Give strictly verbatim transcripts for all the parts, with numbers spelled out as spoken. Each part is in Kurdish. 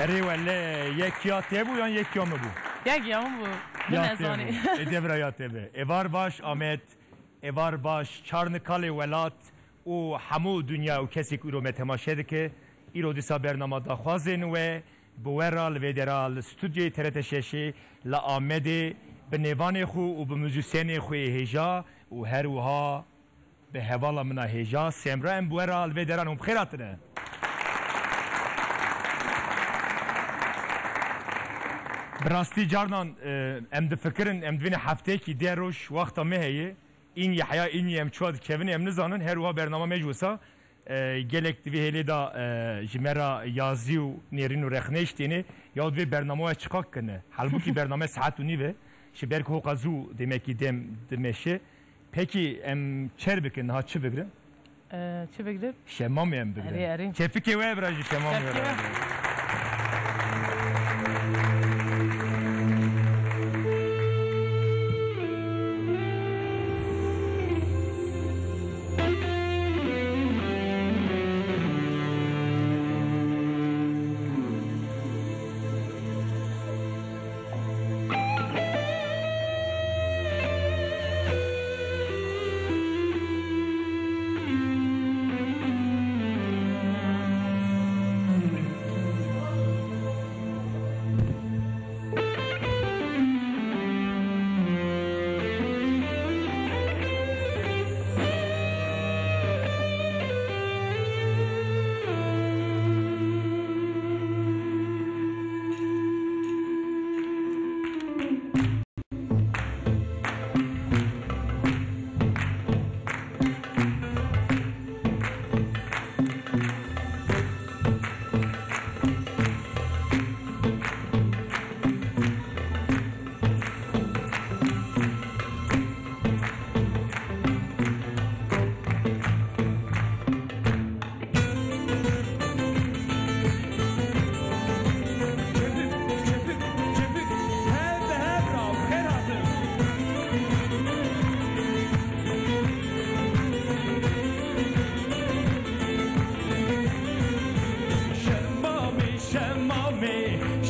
Erê wele, yek ya te bû yan yek ya min bû? Yek ya min bû. Min Ya te nezanî. bû. Ê devra ya te be. Êvar baş Amed, êvar baş Çarnikalê welat û hemû dinya û kesê ku îro me temaşe dike. Îro dîsa bernama daxwazên we bi we ra li vê dera li stûdyoyê T R T şeşê li Amedê bi nêvanê xwe û bi muzîsyenê xwe yê hêja û her wiha bi hevala min a hêja Semra em bi we re li vê deran hûn bi xêr hatine. Bi rastî carnan, e, em difikirin, em divînin hefteyekî deh roj wexta me heye. În Yehya, în em çawa dikevin, em nizanin. Her wiha bernama me ji wisa, e, gelek di vê hêlê de, e, ji me re yazî û nêrîn û rexneyîş têne. Ya divê bernama we çiqas kirine. Halbûkî bername saet û nîv e. Ji ber ku hoqa zû demekî dem dimeşe. Pekî em çer bikin, niha çi bigrin? Ee, çi bigrin? Şemamê em bigrin. Erê, erê. Çepikê we bira ji şemamê Çepikê we. Çepik, çepik, çepik. Hev bi hev re, bi xêr hatin. Şemamê, şemamê,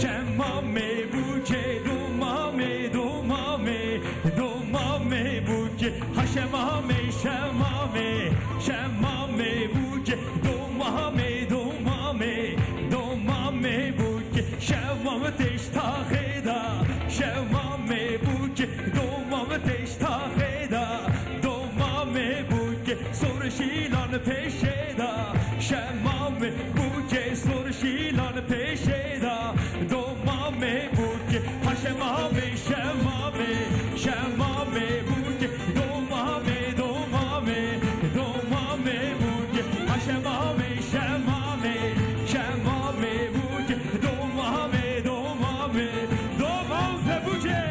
şemamê bûkê, domamê, domamê, domamê bûkê. Ha şemamê, şemamê, şemamê bûkê, domamê, domamê, domamê bûkê. Şemamê têş taxê da, şemamê bûkê, domamê têş taxê da, domamê bûkê, sor şîlan pêşê da, şemamê bûkê, sor şîlan pêşê da, domamê bûkê, ha şemamê, şemamê, şemamê bûkê, domamê, domamê, domamê bûkê, ha şemamê, şemamê, şemamê bûkê, domamê, domamê, domam fe bûkê.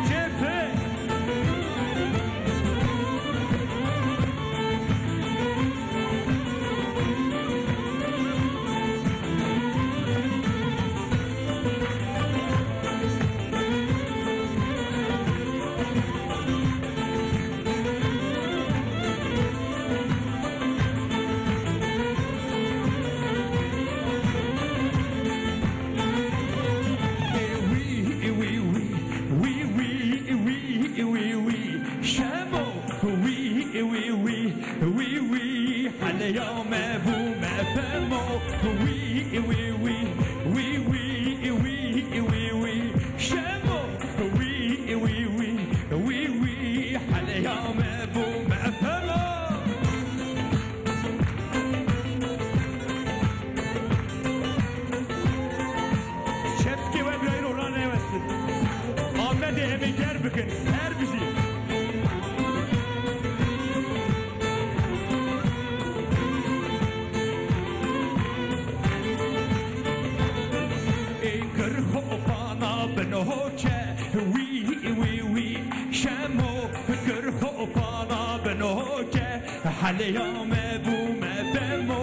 Çê fe. Wî, wî, wî, wî, wî, wî, wî, wî, wî, wî, wî, Şemo. Wî, wî, wî, wî, wî, heleya me bû me femo. Wî, wî, wî, wî, wî, wî, wî, wî, Şemo. Wî, wî, wî, wî, wî, heleya me bû me femo. Çepkê we birayî ro ranewestin. Amedê em ê germ bikin. Her bijî. Ê kir xopana bin hoke. Wî, wî, wî. Şemo kir xopana bin hoke. Heleya me bû me bemo,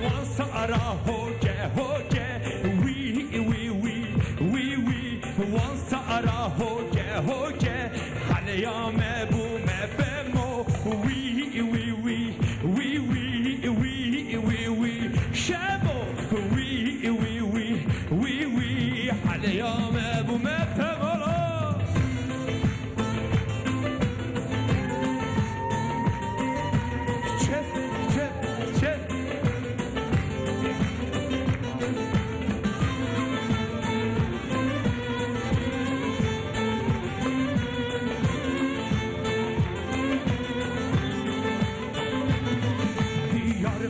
wan sara hoke, hoke. Wî, wî, wî, wî, wî, wan sara hoke, hoke. Heleya me bû me bemo, wî, wî, wî, wî, wî,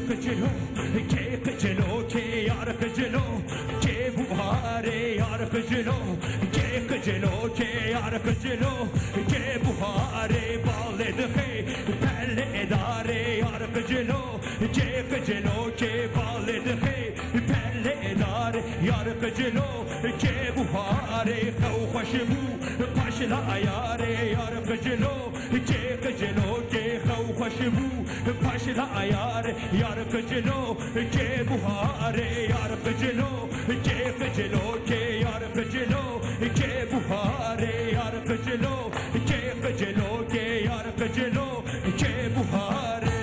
Qicilo, kê qicilo, kê yar qicilo, kê buharê yar qicilo, kê qicilo, kê yar qicilo, kê buharê balê dixê, pelê darê yar qicilo, kê qicilo, kê balê dixê, pelê darê yar qicilo, kê buharê xew xweş bû, paşla yarê yar qicilo. Kê qicilo, kê xew xweş bû, paşla yar, yar qicilo, kê buharê, yar qicilo, kê qicilo, kê yar qicilo, kê buharê, yar qicilo, kê qicilo, kê yar qicilo, kê buharê.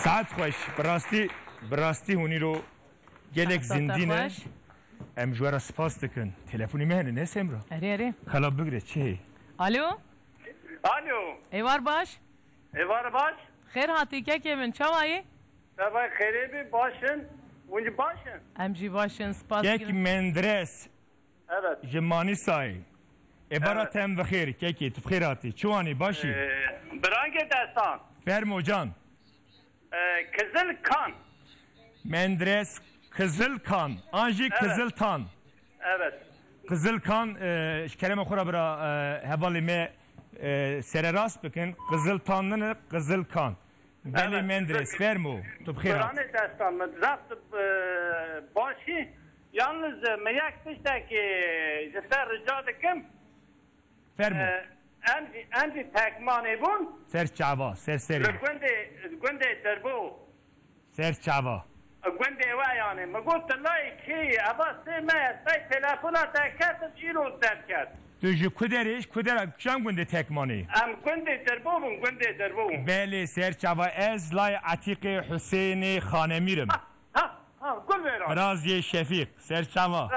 Saet xweş, bi rastî, bi rastî hûn îro Gelek Saeta zindî ne. Xweş. Em ji we re spas dikin. Telefonî me hene, ne Semra? Erê, erê. Xela bigire, çi heye? Alo? Alo. Êvar baş? Êvar baş? Xêr hatî kekê min, çawa yî? Te bay xêrê bî, baş in. Hûn jî baş in? Em jî baş in, spas Kek dikin. Mendres. Evet. Ji Manîsayê. Ê bara Evet. te em bi xêr, kekê, tu bi xêr hatî. Çi wanî, başî? Ee, Birangê Destan. Fermo can. Ee, Kizil Kan. Mendres Kizil Kan. An jî Evet. Kizil Tan. Evet. Kizil Kan, e, ji kerema xwe re bira, e, hevalê me, e, sererast bikin. Kizil Tan nine, Kizil Kan. Belê Evet. Mendres, fermo. Tu bi xêr hat. Birangê Destan, min zaf, e, başî. Yalnız, e, min yek tiştekî ji te rica dikim. Fermo. E, em jî, em jî tekmanê bûn. Ser çava, ser serê. Li gundê, gundê Dirbû. Ser çava. Gundê we yani. Min got, "Tilayê kê ye?" Eva sê me ye, sey telefona te ketim, îro derket. Tu ji ku derê, ji ku dera, kîjan gundê tekmanê? Em gundê Dirbû bûn, gundê Dirbû. Belê, ser çava. Ez lay Etîqê Husênê Xanemîr im. Ha, ha, ha, gul vêran. Biraziyê Şefîq, ser çava.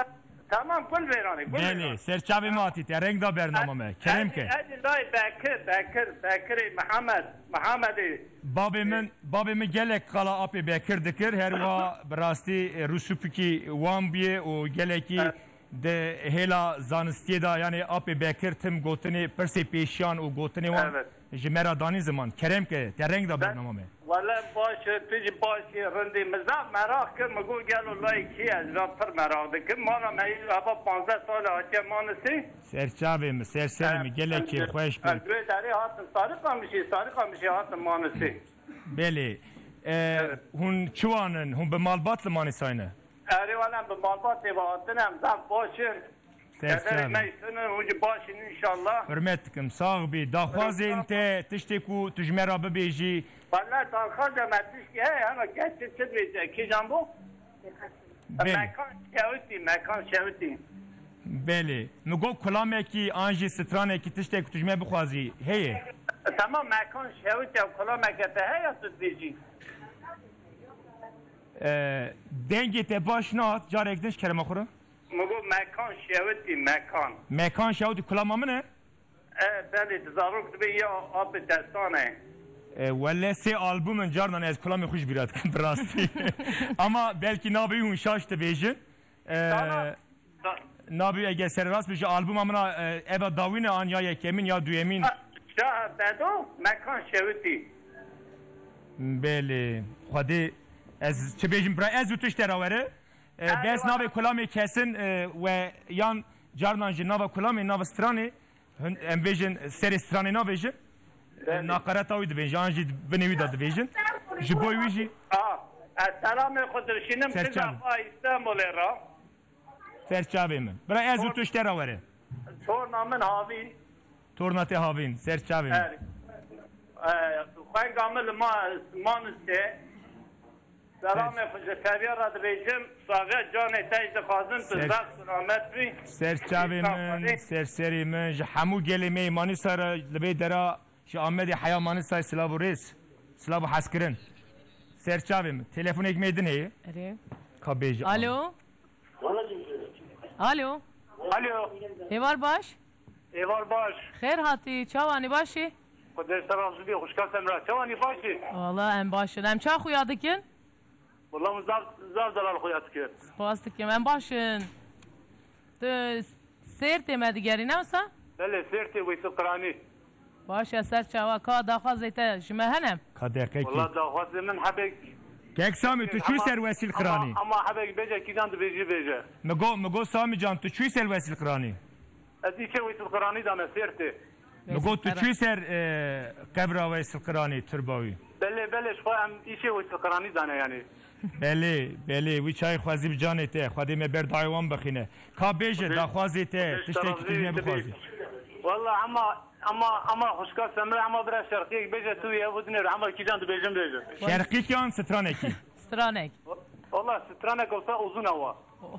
Tamam, gul vêranê, gul Belê, vêranê. ser çavê me hatî te, reng da bernama me. Kerem ke. Edî, edî lay Bekir, Bekir, Bekirê Mihemed, Mihemedê. Babê min, babê min gelek qala apê Bekir dikir, her wiha bi rastî, e, rûsûpikî wan bûye û gelekî Evet. di hêla zanistiyê de, yanê apê Bekir tim gotinê, pirsê pêşiyan û gotinê wan Evet. ji me re danî ziman. Kerem ke, te reng da Ben, bernama me. Wele baş e, tu jî baş î, rindî. Min zaf meraq kir, min got, "Gelo layê kî ye?" Ez van pir meraq dikim. Mala me îro heva panzdeh sal e hatiye Manisê. Ser çavê min, ser serê min, Em, gelek em, kêfxweş bû. Em ji wê derê hatin Sarîqamişê, Sarîqamişê hatin Manisê. Belê. E, Evet. hûn çi wan in? Hûn bi malbat li Manîsayê ne? Erê, wele em bi malbatê ve hatine, em zaf baş in. Ser Kederê çavê. me îştinin, hûn jî baş in înşallah. Hurmet dikim, sax bî. Daxwazên te, tiştê ku tu ji me re bibêjî. Wele daxwaza me tiştê heye, hema kes çi dibêje, kîjan bû? Belê. Mekan Şewitî, Mekan Şewitî. Belê. Min got kulamekî an jî stranekî tiştek ku tu ji me bixwazî heye? Tamam, Mekan Şewitî ew kulameke te heye tu dibêjî? E, dengê te baş nehat, carek din ji kerema xwe re. Min got Mekan Şewitî, Mekan. Mekan Şewitî kulama min e? E, belê, di zarok dibê ya Apê Destan e. E, wele sê albûm in, carnan ez kulamê xwe ji bîra dikim, bi rastî. Ama belkî navê hûn şaş dibêjin. E, Tamam. Ta- navê eger sererast bêje, albûma min a, e, eva dawî ne an ya yekemîn ya duyemîn? Ha, Şah Bedo, Mekan Şewitî. Belê. Xwedê ez çi bêjim, bira ez û tu ji te re were. E, Erê bes wala. navê kulamê kesin, e, we yan carnan ji nava kulamê, nava stranê, hin-, em bêjin serê stranê navêjin. E, Belê. naqareta wî dibêjin, an jî binê wî de dibêjin. Ji bo wî jî A, ez selamê xwe dirşînim Ser kiza çavê. xwe Îstanbulê re. Ser çavê min. Bira ez û Tor- tu ji te re were. Torna min Havîn. Torna te Havîn, ser çavê min. Erê. E, xwenga min li ma-, Manistê. Selamê xwe ji teviya re dibêjim, saxiya canê te jî dixwazim, tu Ser- zaf selamet bî. Ser çavê Sağ min, olun. ser serê min, ji hemû gelê me yê Manîsa re li vê dera ji Amedê heya Manîsayê silav û rêz, silav û hezkirin. Ser çavê min, telefonêk me din heye. Erê. Ka bêje Alo. Alo. Alo. Êvar baş. Êvar baş. Xêr hatî, çawanî, başî? Xwedê ser razî bî, xwişka Semra. Çawanî, başî? Wala em baş in. Em ça xuya dikin? Wala min zaf, zaf delal xuya dikin. Spas dikim. Em baş in. Tu Sêrtê me digerî, ne wisa? Belê, Sêrtê Wêsîl Qiranî. Baş e, ser çawa, ka daxwazê te ji me hene? Ka deqekî. Wala daxwazê min hebek. Kek Samî, tu çûyî ser Wesîl Qiranî? Ama, ama hebek bêje, kîjan dibêjî bêje. Mi go, mi go Samî can, tu çûyî ser Wesîl Qiranî? Ez îşê Wesîl Qiranî dame Sêrtê. Mi go tu çûyî ser, e, qevra Wesîl Qiranî, turba wî? Belê, belê, ji xwe em îşê Wesîl Qiranî dane yanî. Belê, belê, wî çayê xwezî bi canê te, Xwedê me ber dayê wan bixîne. Ka bêje, daxwazê te, tiştekî tu ji me bixwazî. Wala ama, ama, ama xwişka Semra, ama bira şerqiyek bêje tu ye, bu dinêr, ama kîjan dibêjin bêje. Şerqîk yan stranekî? Stranek. Wala stranek olsa uzun ama.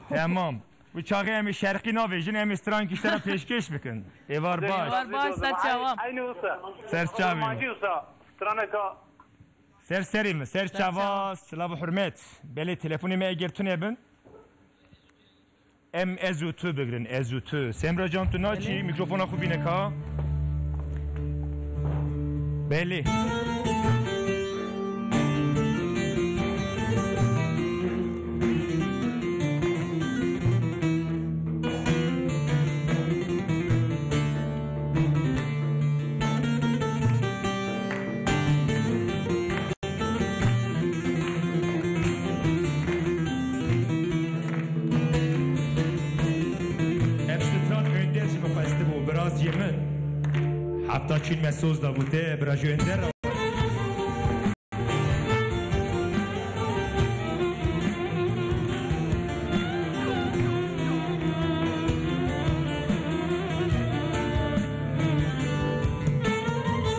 Temam. Bu çaxê em ê şerqî navêjin, em ê stranekî ji te re pêşkêş bikin. Êvar baş. Êvar baş, ser çawa. Aynı olsa. Ser çavê. Mancî olsa straneka. Ser serê min, ser çava, silav û hurmet. Belê telefonê me eger tune bin. Em ez û tu bigirin, ez û tu. Semra can, tu naçî, mikrofona xwe bîne ka. Belê. Ev stran Önder jî bixwestibû, biraziyê min. Hefta çîn me soz da bû te, bira ji Önder re.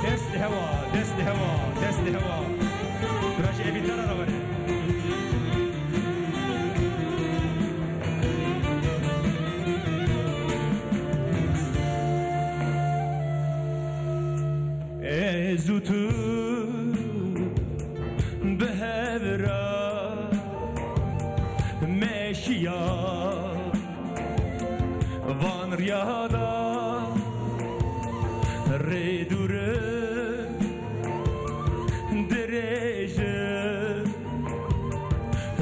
Dest li hewa, dest li hewa, dest li hewa. Bira ji Evîtara re were. Ez û tu bi hev re meşiya. Van riya da rê dûr in, dirêj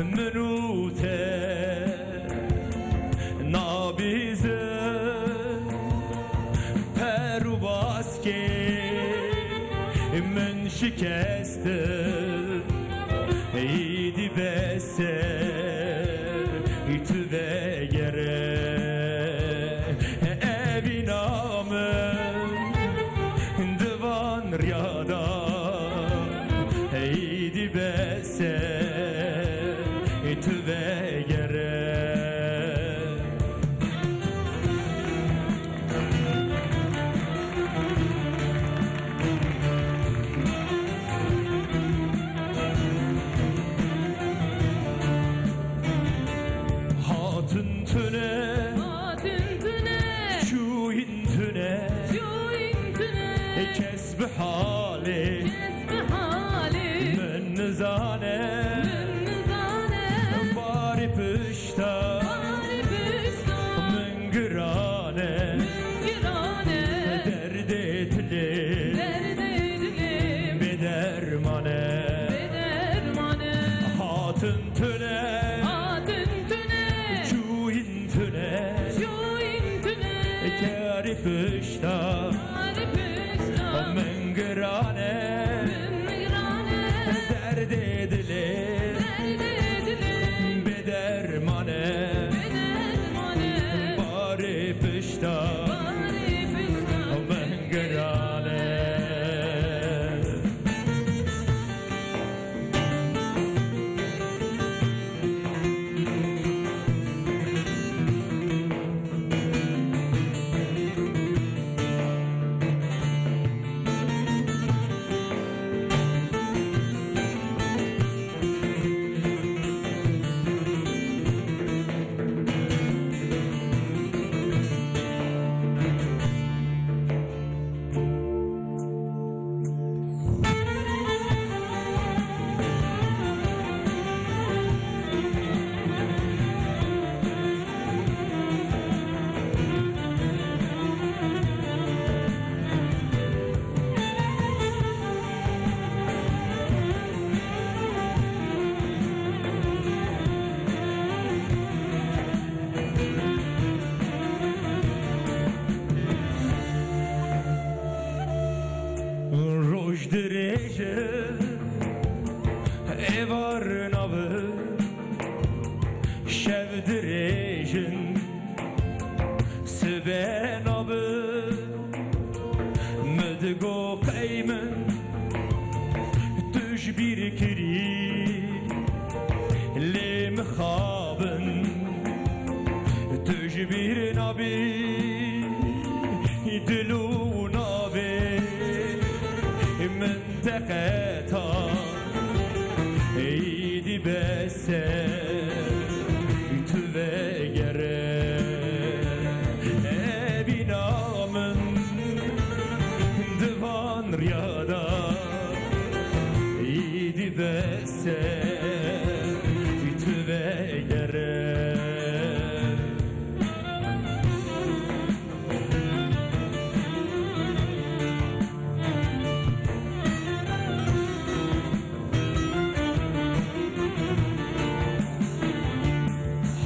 in, min û te nabîzin. Per û baskê min şikestin. Îdî bes e, tu vegere, evîna min di van riya da. Îdî bes e, tu vegere. Hatin tune, hatin tune, çûyîn tune, çûyîn tune, kes bi halê, kes bi halê, min nizane, min nizane, barê pişta, barê pişta, min girane, min girane, derdê dilê, derdê dilê, bêderman e, bêderman e. Hatin tune, hatin tune, çûyîn tune, çûyîn tune, kerî pişta, kerî pişta, min girane, min girane, derdê dilê, derdê dilê, bêderman e, bêderman e, barê pişta, barê pişta, min girane. Êvar nabe, şev dirêjin, sibe nabe. Min digo qey min tu ji bîr kirî, lê mixabin tu ji bîr nabî, dil û navê min teqeta, êdî bes e tu vegere. Evîna min di van riya de, êdî bes e tu vegere.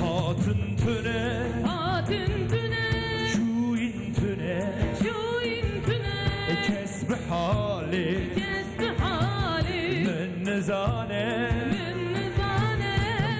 Hatin tune, hatin tune, çûyîn tune, çûyîn tune. Kes bi halê, kes bi halê min nizane, min nizane.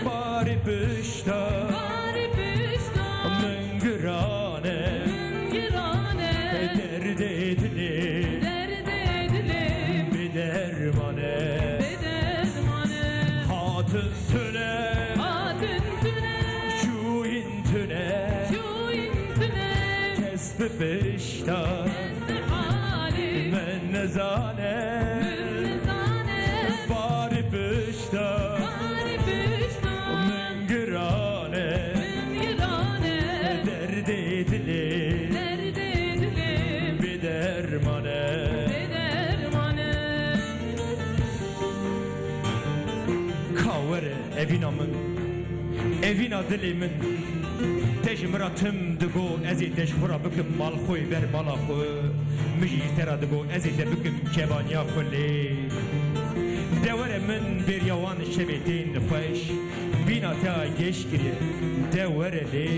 Barê pişta, barê pişta min girane, min girane. Derdê dilê, derdê dilê bi dermane, bi dermane. Hatin tune, hatin tune, çûyîn tune, çûyîn tune. Kes bi pişta, kes bi halê min nizane, min nizane. Barê pişta, barê pişta min girane, min girane. Derdê dilê, derdê dilê bi dermane, bi dermane. Ka were evîna min, evîna dilê min. Te ji min re tim digo, ez ê te ji xwe re bikim malxoyê ber mala xwe. Min jî ji te re digo, ez ê te bikim kevaniya xwe lê. De were min bêriya wan şevê tên xweş, bîna te geş kiriye. De were lê,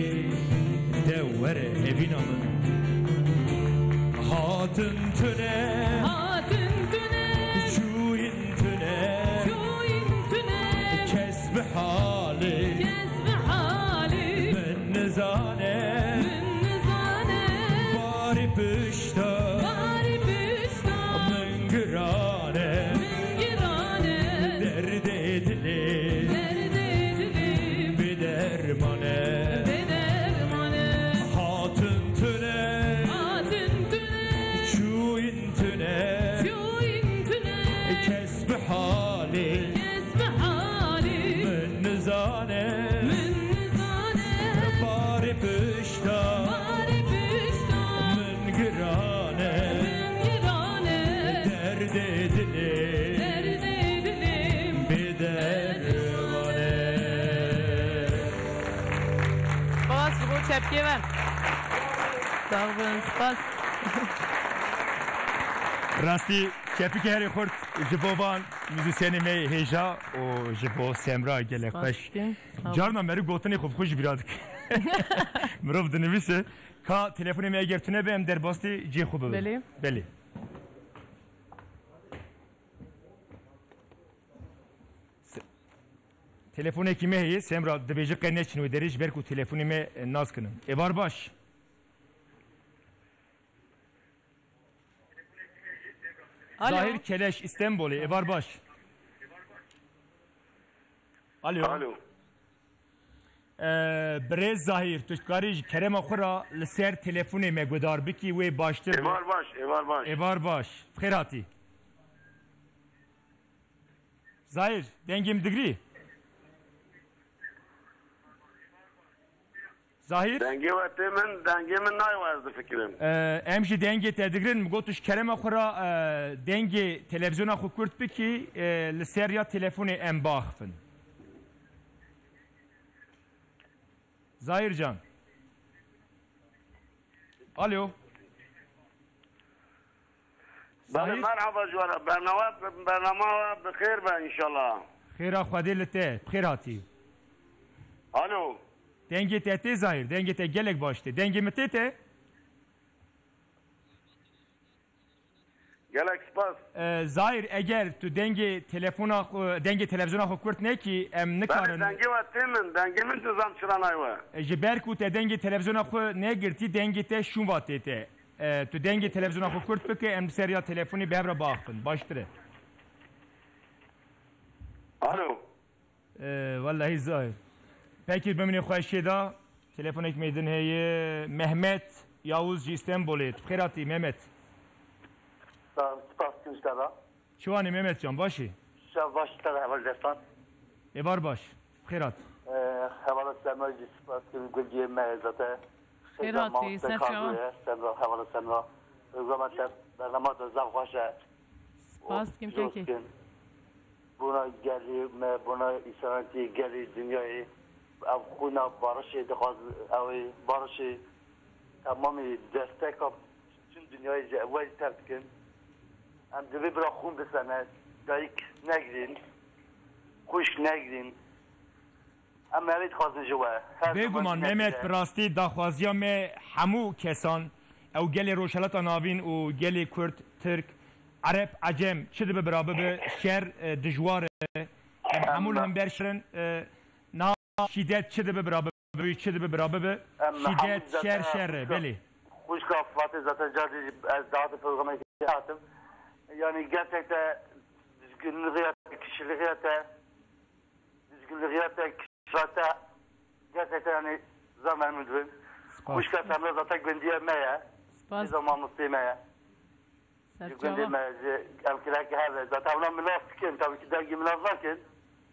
de were evîna min. Hatin tune, hatin tune, çûyîn tune, çûyîn tune. Kes bi halê, kes bi halê min nizane, min nizane. Barê pişta, barê pişta min girane, min girane. Derdê dilê, derdê dilê bi dermane, bi dermane. Hatin tune, hatin tune, çûyîn tune, çûyîn tune. Kes bi halê, kes bi halê min nizane, min nizane. Barê pişta, barê pişta min girane, min girane. Derdê dilê, derdê dilê bi dermane. Spas ji bo çepkê ve. Sağ olun, spas. Rastî çepikê herî xurt ji bo van muzîsyenê me hêja û ji bo Semra gelek xweş. Spas dikim. Sağ ol. Carna meriv gotinê xwe bi xwe jî bîra dike. Mirov dinivîse. Ka telefonê me eger tune be em derbastê cê xwe bibin. Belê. Belê. Se-, telefonekî me heye, Semra dibêje qe neçin wê derê ji ber ku telefonê me, e, nas kinin. Êvar baş. Alo. Zahir Keleş, Îstenbolê, êvar baş. Alo. Alo. Ee, birêz Zahir, tu dikarî ji kerema xwe re li ser telefonê me guhdar bikî, wê baştir be. Êvar baş, êvar baş. Êvar baş. Bi xêr hatî. Zahir, dengê min digirî? Zahir? Dengê we tê min, dengê min nayê we ez difikirim. Ee, em jî dengê te digirin. Min got tu ji kerema xwe re, e, dengê televîzyona xwe kurt bikî, e, li ser ya telefonê em biaxifin. Zahir can. Alo. Belê, Zahir? Merhaba ji we re. Bernama, bernama we bi xêr be înşallah. Xêra Xwedê li te. Bi xêr hatî. Alo. Dengê te tê Zahir. Dengê te gelek baş tê. Dengê min tê te? Gelek spas. E, Zahir, eger tu dengê telefona xwe, dengê televizyona xwe kurt nekî, em Belê, nikarin. Dengê we tê min, dengê min dizam çira naywe. E, ji ber ku te dengê televizyona xwe negirtî, dengê te şûn va tê te. E, tu dengê televizyona xwe kurt bike, em bi ser ya telefonê bi hev re biaxivin. Baştir e. Alo. Ee, wellahî Zahir. Pekî bimîne xweşê da. Telefonek me din heye. Mehmet Yavuz ji Îstanbulê. Tu bi xêr hatî Mehmet. Sağ ol, spas dikim ji te re. Çiwanî Mehmet can, başî? Şev baş ji te re, heval Destan. Êvar baş. Bi xêr hat. Ee, hevala Semra jî spas dikim, gundiyê me zaten. Xêr hatî, ser çawa. Semra, hevala Semra. Programa te, bernama te zaf xweş e. Spas dikim kekê. Bona gelê me, bona însanetiyê gelê dinyayê, ev xwîna barişê dixwaz, ew ê barişê temamê desteka tüm dinyayê ji we jî tev dikin. Em divê bira xwîn bisene, dayik negirîn, xwişk negirîn. Em merî dixwazin ji we. Her Bêguman, zaman Mehmet, bi rastî daxwaziya me hemû kesan, ew gelê Rojhelata Navîn û gelê Kurd, Tirk, Ereb, Ecem, çi dibe bira bibe, şer, e, dijwar e. Em hemû li hember şerin, e, na şîdet çi dibe bira bibe, çi dibe bira bibe. Em Şîdet, hemû şer, zaten şer e, xwişka, belê. Xwişka Fatih zaten carî ez dahatê programekê hatim. Yani gerçekten düzgünlüğü, kişiliği, Dizginligiya te, kişa te, gerçekten yani zaf memnun dibim. Spas. Xwişka Semra zaten gundiya me ye. Spas. Nizam mamostê me ye. Ji gundê me, ji em kirek hev e. Zaten ona milas dikin, tabii ki dergi milas nakin.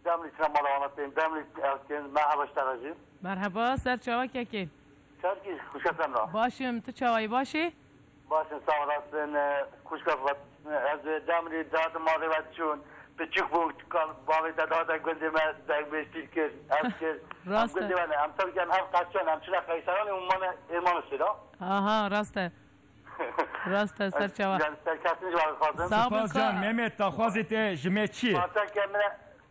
Demli sinem mala wana tên, demli ev dikin. Merhaba ji te re jî. Merhaba, ser çawa kekê? Çerkî xwişka Semra. Başim, tu çawayî, başî? Baş in, sağ olasın. E, xwişka Fat-, ez demlî dadim malê ve çûn. Piçûk bûm, kal bavê te dade gundê me, deng bêştî kir, ev kir. Rast e. Em gundê we ne, em tabii ki em ev qeçan, em çine Qeyseranê û mane êman sira. Aha, rast e. Rast e, ser çawa. Yani serkeftin ji we dixwazim. Sağ ol, Spas can, Mehmet, daxwazê te ji me çi ye? Parça ke min e,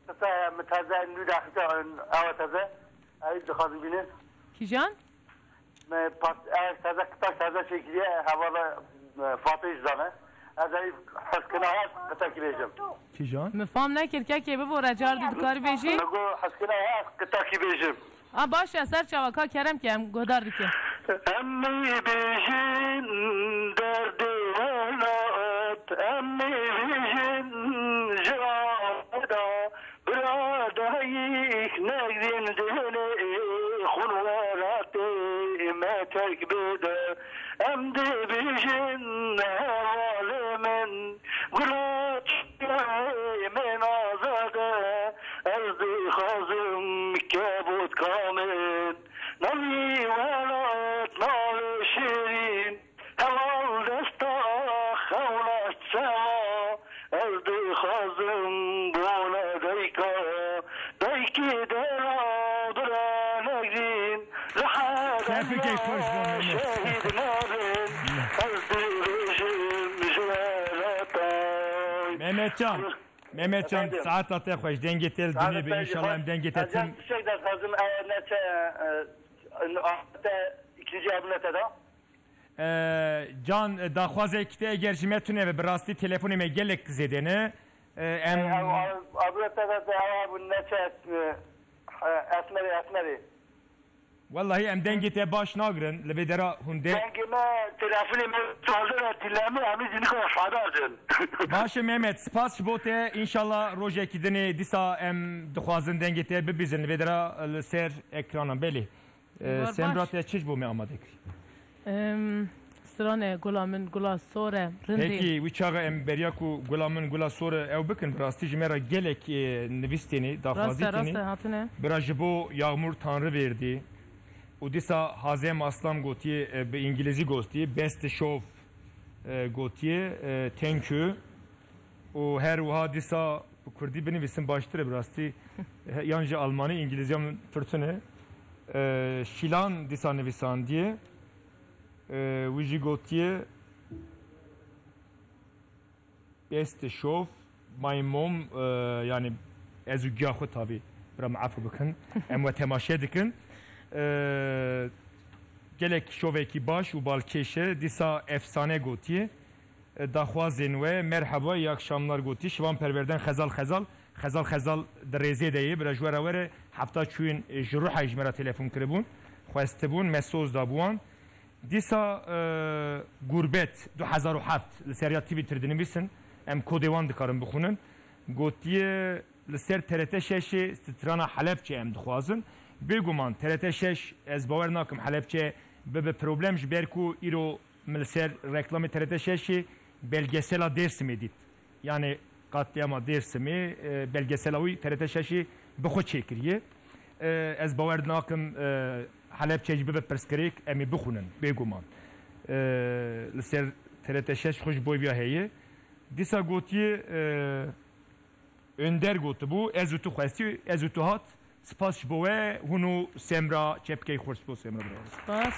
qisa ye, min teze nû daxîte, ew e teze. Ew dixwazim bînin. Kîjan? Me pat-, ev teze, qita teze çêkiriye, hevala, e, Fatih zane. Ez ê heskina her qitekî bêjim. Kîjan? Min fam nekir, kekê bibore, car dî dikarî bêjî? Me got heskina her qitekî bêjim. A, baş e, ser çawa, ka kerem ke, em guhdar dikin. Em ê bêjin derdê welat, em ê bêjin ji Ameda. Bira dayik negrin dilê xun welatê me terk bide. Em dibêjin hevalê min, gula çiyayê min azade. Ez dixwazim kebûtka min, navî welat navê şêrîn. Heval desta xewna çawa, ez dixwazim bona dayika, daykî dera bira negrin, li Tebrik ey, xweş bû, Mehmet. Şehîd nabin, ez dibêjim ji welata. Mehmetcan, Mehmetcan, Efendim? Saeta te xweş, dengê te li dinê be, înşallah em dengê te tim. Tiştek dixwazim, e, neçe, e, e, te ikinci abone te da. E, Can, e, daxwazek te eger ji me tune be, bi rastî telefonê me gelek zêde ne. E, em Ev, ev, ev, ev, ev, neçe, e, esmerê, esmerê. Wellahî em dengê te baş nagirin, li vê dera hunde. Dengê me, telefonê me çaldir e, dilemi, em ê zinika fada bin. Baş e Mehmet, spas ji bo te. Înşallah rojekî dinê dîsa em dixwazin dengê te bibîzin li vê dera li ser ekranan. Belê. Ee, Semra, te çi ji bo me amade kir? Em, strane gula min gula sor e, rind e. Pekî, wî çaxa em beriya ku gula min gula sor e ew bikin, bi rastî ji me re gelek, e, nivîs têne, daxwazî têne. Rast e, rast e, hatine. Bira ji bo Yağmur Tanrıverdi û dîsa Hazem Aslan gotiye, e, bi îngilîzî gotiye, best şov, e, gotiye, e, thank you. Û her wiha dîsa bi kurdî binivîsim baştir e bi rastî. He, yan ji almanî, îngilîziya min pir tune. E, Şîlan dîsa nivîsandiye. E, wî jî gotiye, beste şov, my mom, e, yani ez û giya xwe tavî, bira min efû bikin. Em we temaşe dikin. E, gelek şovekî baş û balkêş e. Dîsa efsane gotiye. Daxwazên we, merheba, iyi akşamlar gotî. Şivan Perwerden Xezal Xezal. Xezal Xezal di rêzê de ye. Bira ji we re were hefta çûyên ji Ruhayê ji me re telefon kiribûn. Xwestibûn, me soz dabû wan. Dîsa, e, Gurbet du hezar û heft li ser ya Twitter dinivîsin. Em kodê wan dikarin bixwînin. Gotiye, li ser T R T şeşê strana Helebçe em dixwazin. Bêguman T R T şeş, ez bawer nakim Helebçe bibe problem, ji ber ku îro min li ser reklamê T R T şeşê belgesela Dêrsimê dît. Yani katliama Dêrsimê, e, belgesela wî T R T şeşê bi xwe çêkiriye. E, ez bawer nakim, e, Helebçe jî bibe pirsgirêk, em ê bixwînin, bêguman. E, li ser T R T şeş xwe ji bo vîya heye. Dîsa gotiye, e, Önder gotibû, ez û tu xwestî, ez û tu hat. Spas ji bo we, hûn û Semra Çepkey, xweş bo Semra bira. Spas.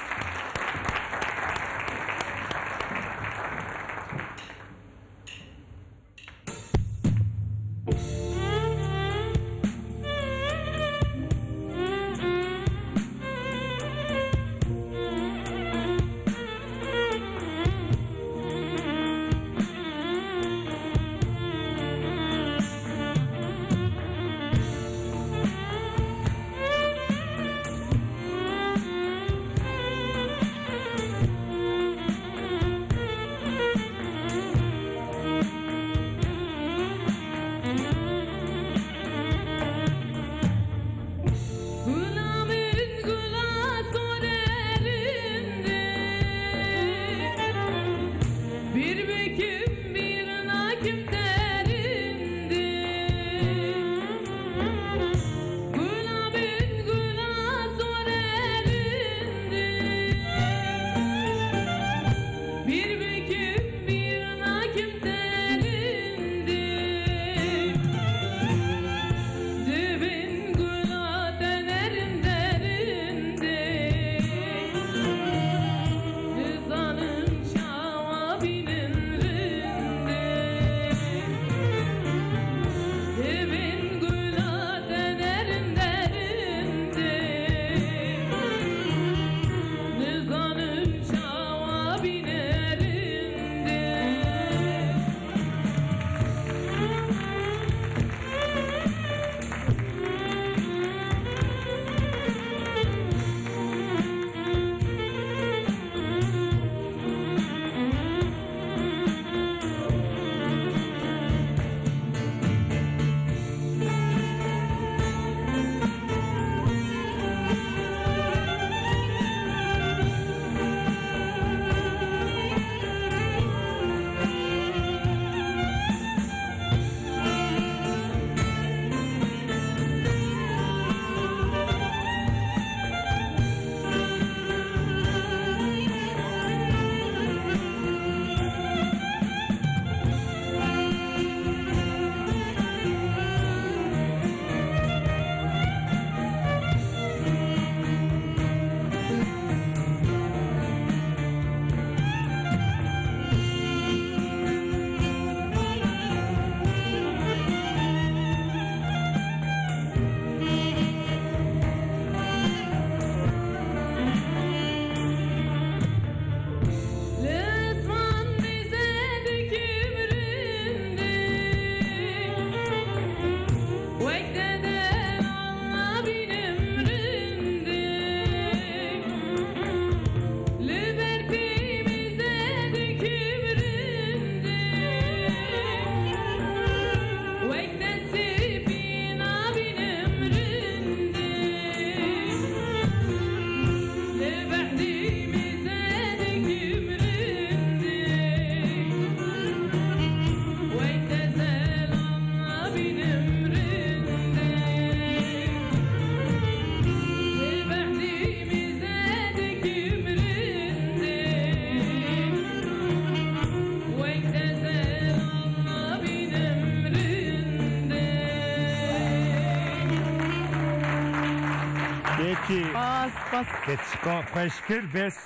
Peki. Spas, spas. Te çiqa xweş kir, bes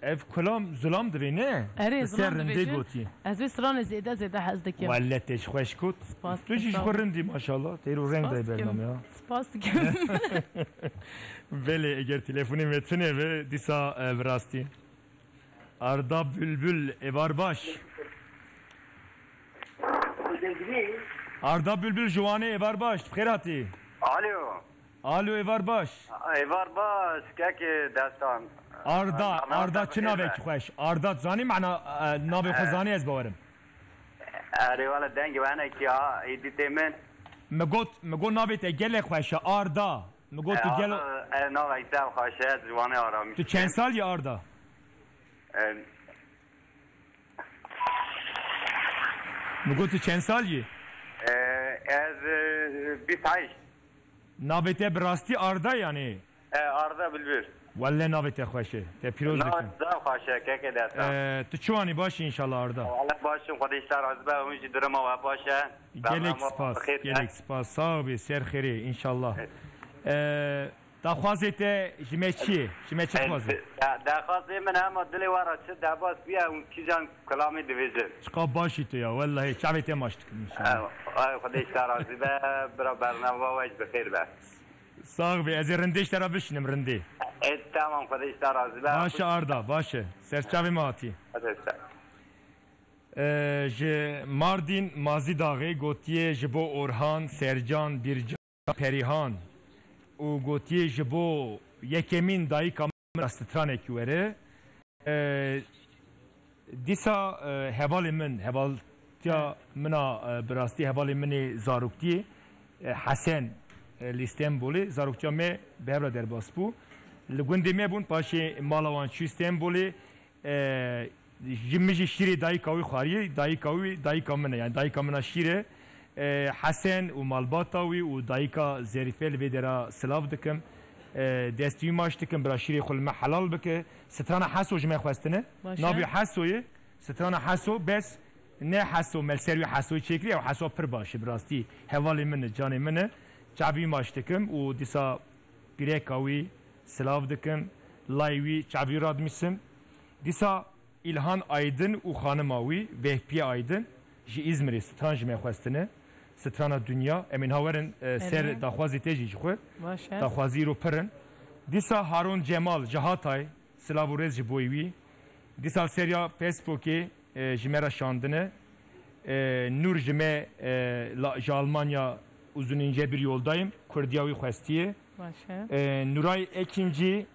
ev kulam zulam divê, ne? Erê, Li ser zulam rindê divê jî. Gotî. Ez vê stranê zêde, zêde hez dikim. Welle te ji xweş got. Spas, Tu jî ji sağ xwe ol. Rindî maşallah. Têro reng Spas de dikim. Bername ya. Spas dikim. Belê, eger telefonê me tune be, dîsa, e, bi rastî. Arda Bülbül, êvar baş. Arda Bülbül ji Wanê, êvar baş, bi xêr hatî. Alo. Alo, êvar baş. Êvar baş, kekê Destan. Arda, Arda, Arda çi navek xweş. Arda, zanî mana, e, navê xwe zanî ez bawerim. Erê, wele dengê we hinekî ha, êdî tê min. Mi got, mi got navê te gelek xweş e, Arda. Mi got tu gel- Arda, e, navek te xweş e, ji Wanê aramî. Tu çend sal yî, Arda? E, Mi got tu çend sal yî? E, ez, e, bîst heşt. Navê te bi rastî Arda yanî? E, Arda Bilbir. Welle navê te xweş e. Te pîroz dikim. Navê te xweş e, kekê Destan. E, tu çi wanî, baş î înşallah Arda? Welle baş im, Xwedê ji te razî be, hûn jî duruma we baş e. Gelek spas, gelek spas. Sax bî, ser xêrê înşallah. E, Daxwazê te ji me çi ye? Ji me çi dixwazî? Da-, daxwazê min hema dilê we re çi derbas bûye, hûn kîjan kilamê dibêjin? Çiqa baş î tu ya, wellahî çavê te maç dikim înşallah. Ay, ay, Xwedê ji te razî be, bira bernama we ji bi xêr be. Sax bî, ez ê rindê ji te re bişînim, rindê. E, tamam, Xwedê ji te razî be. Baş e Arda, baş e. Ser çavê me hatî. Xwedê ji te. E, ji Mardîn Mazî Daxê gotiye ji bo Orhan, Sercan, Bircan, Perîhan û gotiye ji bo yekemîn dayika min re stranekî were. E, dîsa, e, hevalê min, hevaltiya min a, e, bi rastî hevalê min ê zaroktiyê, e, Hesen, e, li Stenbolê, zaroktiya me bi hev re derbas bû. Li gundê me bûn, paşê mala wan çû Stenbolê. E, ji min jî şîrê dayika wî xwariyê, dayika wî, dayika min e, yani dayika min a şîr e. E, Hesen û malbata wî û dayika Zerîfe li vê dera silav dikim. E, destî wî maç dikim, bira şîrê xwe li me helal bike. Strana Heso ji me xwestine. Baş e. Navê Heso ye. Strana Heso, bes ne Heso, me li ser wî Hesoyê çêkirî, ew Heso pir baş e, bi rastî hevalê min e, canê min e. Çavî wî maç dikim û dîsa pîreka wî silav dikim, layê wî çavî radimîsim. Dîsa Îlhan Aydin û xanima wî Vehbiye Aydin ji Îzmirê stran ji me xwestine. Strana Dinya. Em ên ha werin, e, ser daxwazê te jî ji xwe. Baş e. Daxwazî îro pir in. Dîsa Harun Cemal ji Hatay, silav û rêz ji bo wî. Dîsa li ser ya Facebookê, e, ji me re şandine. E, Nur ji me, e, la-, ji Almanya, uzun ince bir yoldayım, Kurdiya wî xwestiye. Baş e. E, Nuray Ekinci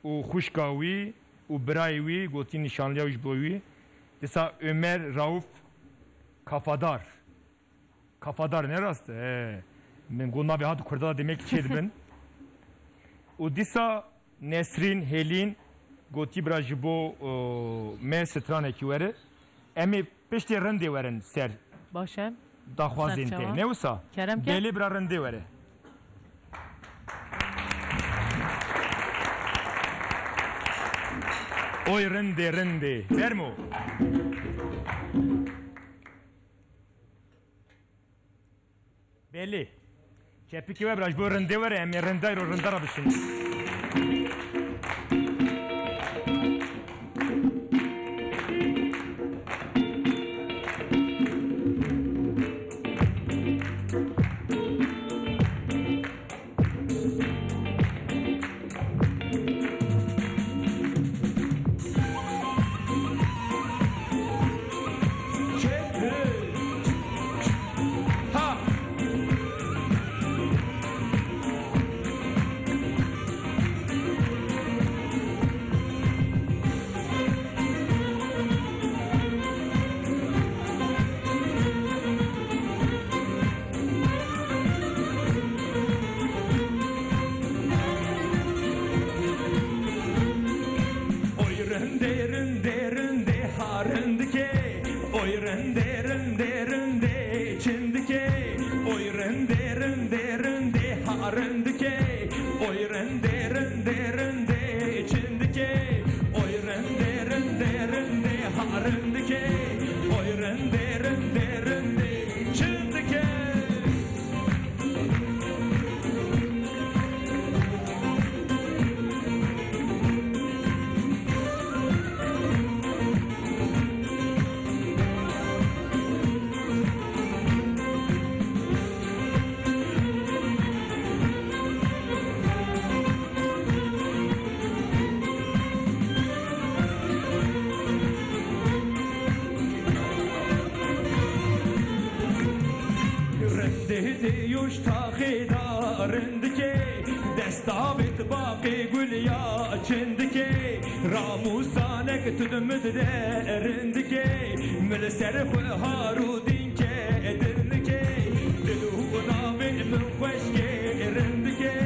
û xwişka wî û birayê wî gotî nîşanliya wî ji bo wî. Dîsa Ömer Rauf Kafadar. Kafadar ne rast e? He. Min got navê hat Kurda demek ki çê dibin. Û dîsa Nesrîn Hêlîn gotî bira ji bo, o, me stranekî were. Em ê piştê rindê werin ser. Baş e. Daxwazên te. Serçawa. Ne wisa? Kerem ke. Belê bira rindê were. Oy rindê, rindê. Fermo. Belê. Çepikê we bira ji bo rindê were, em ê rinda îro rinda re bişînin. Taxê da rindikê, dest avêt baqê gul ya çindikê, ramûsanek tu di min de rindikê, min li ser xwe har û dînkê dirnikê, dil û navê min xweşkê rindikê,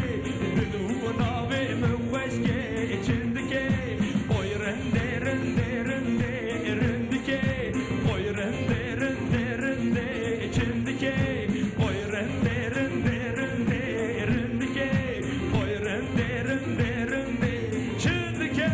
dil û navê min xweşkê çindikê, oy rindê, rindê, rindê, rindikê, oy rindê, rindê, rindê, çindikê, oy rindê, rindê, rindê, rindikê, oy rindê, rindê, rindê, çindikê.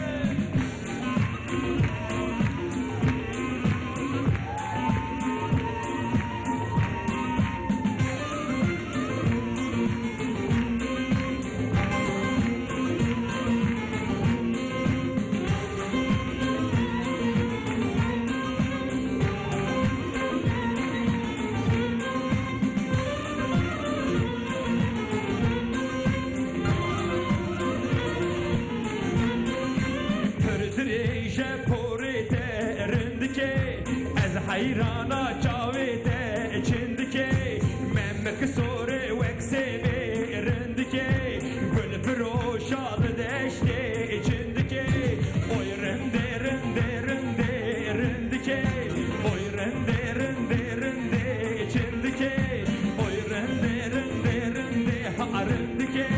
Pir dirêj e porê te rindikê, ez heyrana çavê te çindikê, memik sorê wek sêvê rindikê, gul firoşa li deştê çindikê, oy rindê, rindê, rindê, rindikê, oy rindê, rindê, rindê, çindikê, oy rindê, rindê, rindê, ha rindikê,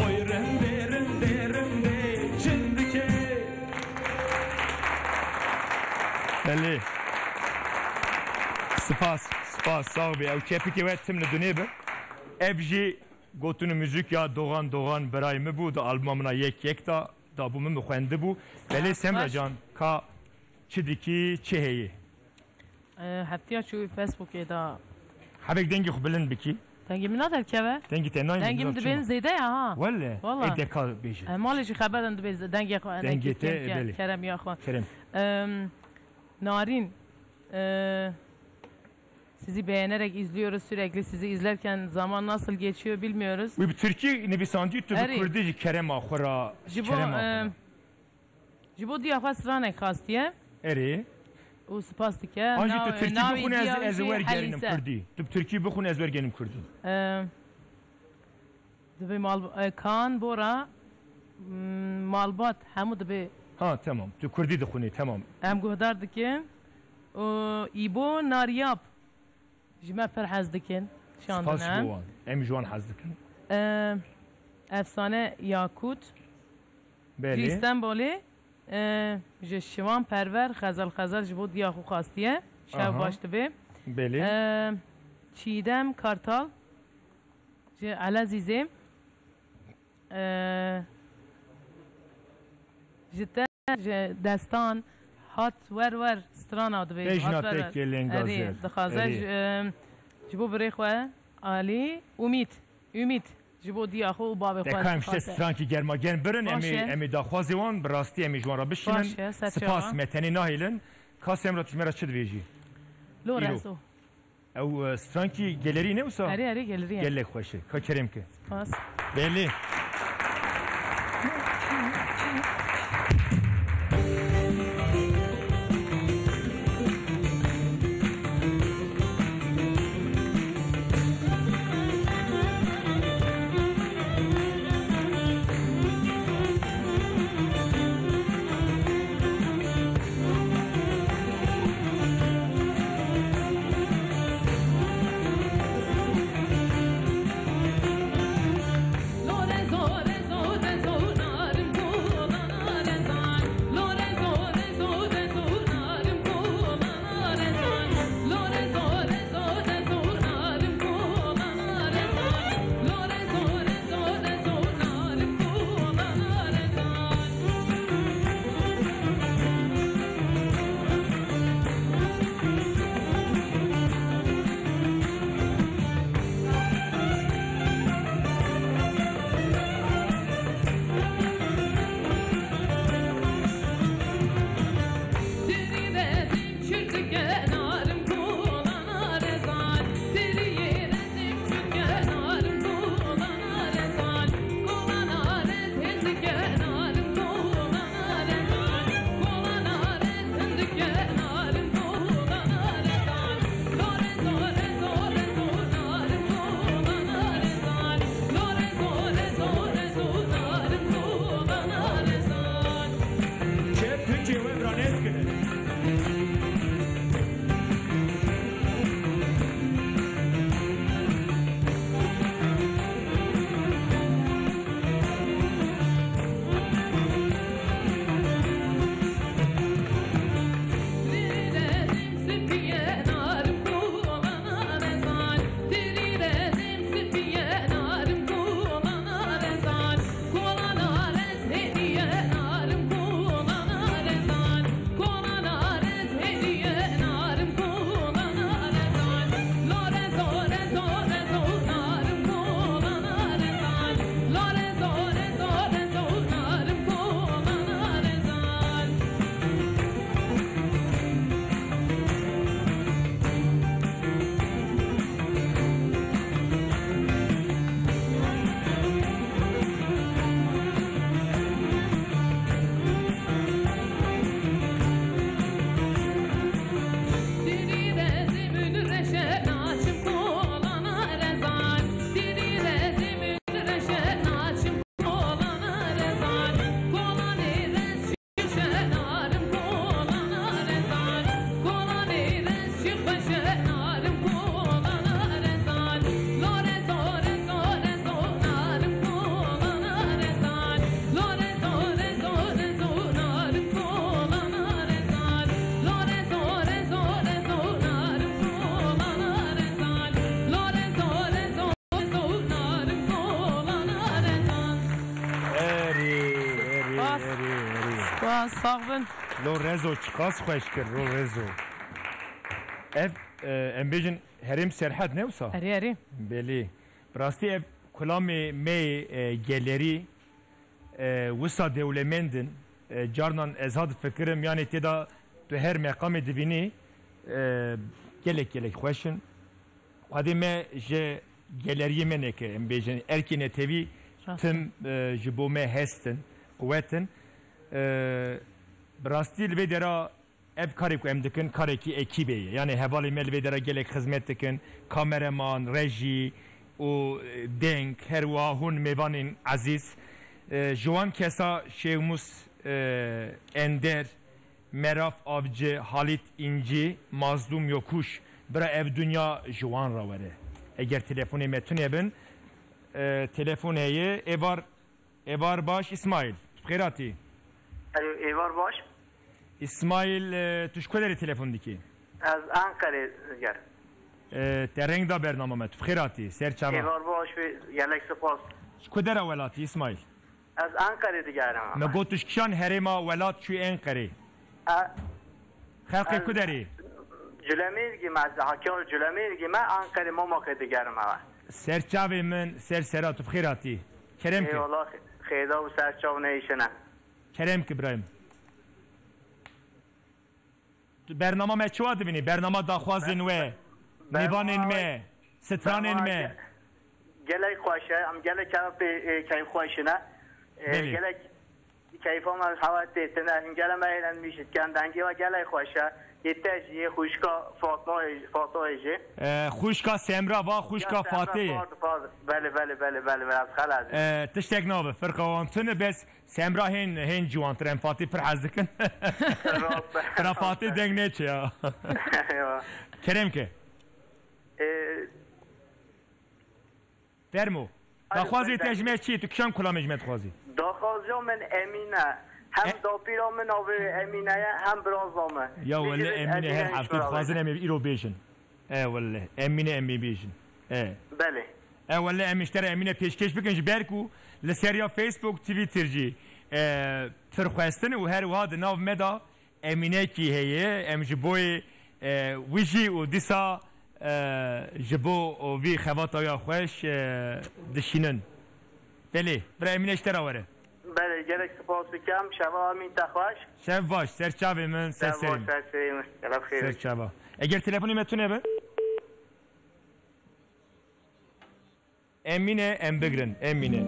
oy rindê, rindê, rindê, çindikê. Belê. Spas, spas, sax bî. Ew kepikê we tim li dunê bi. Ev jî gotin û muzîk ya Doğan Doğan birayê min bû, di albuma min a yek yek da, dabû min, min xwendibû. Belê Semra can, ka çi dikî, çi heyî? E, heftiya çû Facebookê da. Hevek dengê xwe bilind bikî. Dengê min naderkeve. Dengê te nayê. Dengê min dibên zêde ya ha. Wele. Wala. Ê deka bêje. E, malê jî xebedin dibê dengê xwe. Dengê te, belê. Kerem ya xwe. Kerem. Em, Narin, e, sizi beğenerek izliyoruz sürekli. Sizi izlerken zaman nasıl geçiyor bilmiyoruz. Wî bi tirkî nivîsandiye, tu bi kurdî jî kerema xwe ra, kerema xwe ra. Ji bo diya xwe stranek xastiye. Erê. Û spas dike. An jî tu tirkî bixwîne, ez, ez wergerinim kurdî. Tu bi tirkî bixwîne, ez wergerinim kurdî. E, dibê mal, e, Kaan Bora, m, malbat, hemû dibê. Ha, tamam. Tu kurdî dixwînî, tamam. Em guhdar dikin. Û Îbo Naryap. Ji me pir hez dikin. Spas ji bo wan. Em ji wan hez dikin. E, Efsane Yakut. Belê. Ji Stenbolê, e, ji Şivan Perver, Xezel Xezel ji bo diya xwe xastiye. Şev baş dibe. Belê. E, Çiğdem Kartal, ji Elezîzê. E, ji te, ji Destan, hat wer wer strana dibê. Bejna hat wer wer. Tekê lenga zer. Dixwaze ji, e, ji bo birê xwe, Alî, Umît. Umît. Ji bo diya xwe û bavê xwe. Deka em ji te strankî germa germ birin, em ê, em ê daxwazê wan, bi rastî em ê ji wan re bişînin. Baş e, ser çawa. Spas, me tenê nahêlin. Ka Semra, tu ji me re çi dibêjî? Lo rezo. Ew, e, strankî gelerî ne wisa? Erê, erê, gelerî ye. Gelek xweş e. Ka kerem ke. Spas. Belê. Axvin. Lo Rezo çiqas xweş kir, lo Rezo. Ev, e, em bêjin herêm Serhed ne wisa? Erê, erê. Belê. Bi rastî ev kulamê me yê, e, gelerî, e, wisa dewlemend in. E, carnan ez ha difikirim, yanî tê de tu her meqamê dibînî, e, gelek gelek xweş in. Xwedê me ji geleriyê me neke, em bêjin erkê netewî Rast e. tim, e, ji bo me hest in, quwet in. E, bi rastî li vê dera ev karê ku em dikin, karekî ekîbê ye. Yanî hevalê me li vê dera gelek xizmet dikin, kameraman, rejî û, e, deng, her wiha hûn mêvanên ezîz. E, ji wan kesa Şêwmûs, e, Ender, Meraf Avcı, Halit İnci, Mazlum Yokuş. Bira ev dinya ji wan re were. Eger telefonê me tune bin, e, telefon heye. Êvar, êvar baş İsmail. Tu bi xêr hatî. Alo, êvar baş. İsmail, e, tu ji ku derê telefon dikî? Ez Ankarê ger. E, te reng da bernama me. Tu bi xêr hatî. Ser çava. Êvar baş ve gelek spas. Ji ku dera welatî İsmail? Ez Enqerê digerim. Me got tu ji kişan herêma welat çû Enqerê. E, Xelkê ez ku derê? Culemêrgî me, ez Hakkari Culemêrgî me, Enqerê Mamakê digerim eve. Ser çavê min, ser sera tu bi xêr hatî. Kerem ke. Eyvallah, xêda û ser çav neyşine. Kerem ke birayê min. Tu bernama me çawa dibînî? Bernama daxwazên we, mêvanên me, stranên me. Ge-, gelek xweş e. Em gelek kerem pê, e, keyfxweş in e. E, Belê. Gelek keyfa me hewa tê tune. Hingele me eğlenmiş dikin. Dengê we gelek xweş e. Yê te jî, yê xwişka Fatma, Fatoyê jî. E, xwişka Semra va, xwişka Ya Semra, Fatê ye. Pardon, pardon. Belê, belê, belê, belê, belê, ez xelas. E, tiştek nabe, firqa wan tune, bes Semra hên, hên ciwantir, em Fatî pir hez dikin. Rast e. Pira Fatî deng neçe ya. Ya. Kerem ke. Ee, Fermo. Alo, Daxwazê te ji me çi? Tu kişan kulamê ji me dixwazî? Daxwaza min Emîne. Hem E- dapîra min navê Emîne ye, hem biraza min. Ya wele Bêjin Emîne her Emîne heftê dixwazin, em ê îro bêjin. E wele, Emîne em ê bêjin. E. Belê. E wele, em ê ji te re Emîne pêşkêş bikin, ji ber ku li ser ya Facebook, Twitter jî, e, pir xwestin û her wiha di nav me de Emînekî heye. Em ji boyê, e, wî jî û dîsa, e, ji bo vî xevata ya xweş, e, dişînin. Belê, bira Emîne ji te re were. Belê, gelek spas bikim. Şeva Emîn te xweş. Şev baş, ser çavê min, ser Şev serê baş, min. Ser serê min. Gelek xêr. Ser çava. Eger telefonê me tune be? Emîne, em bigrin, Emîne.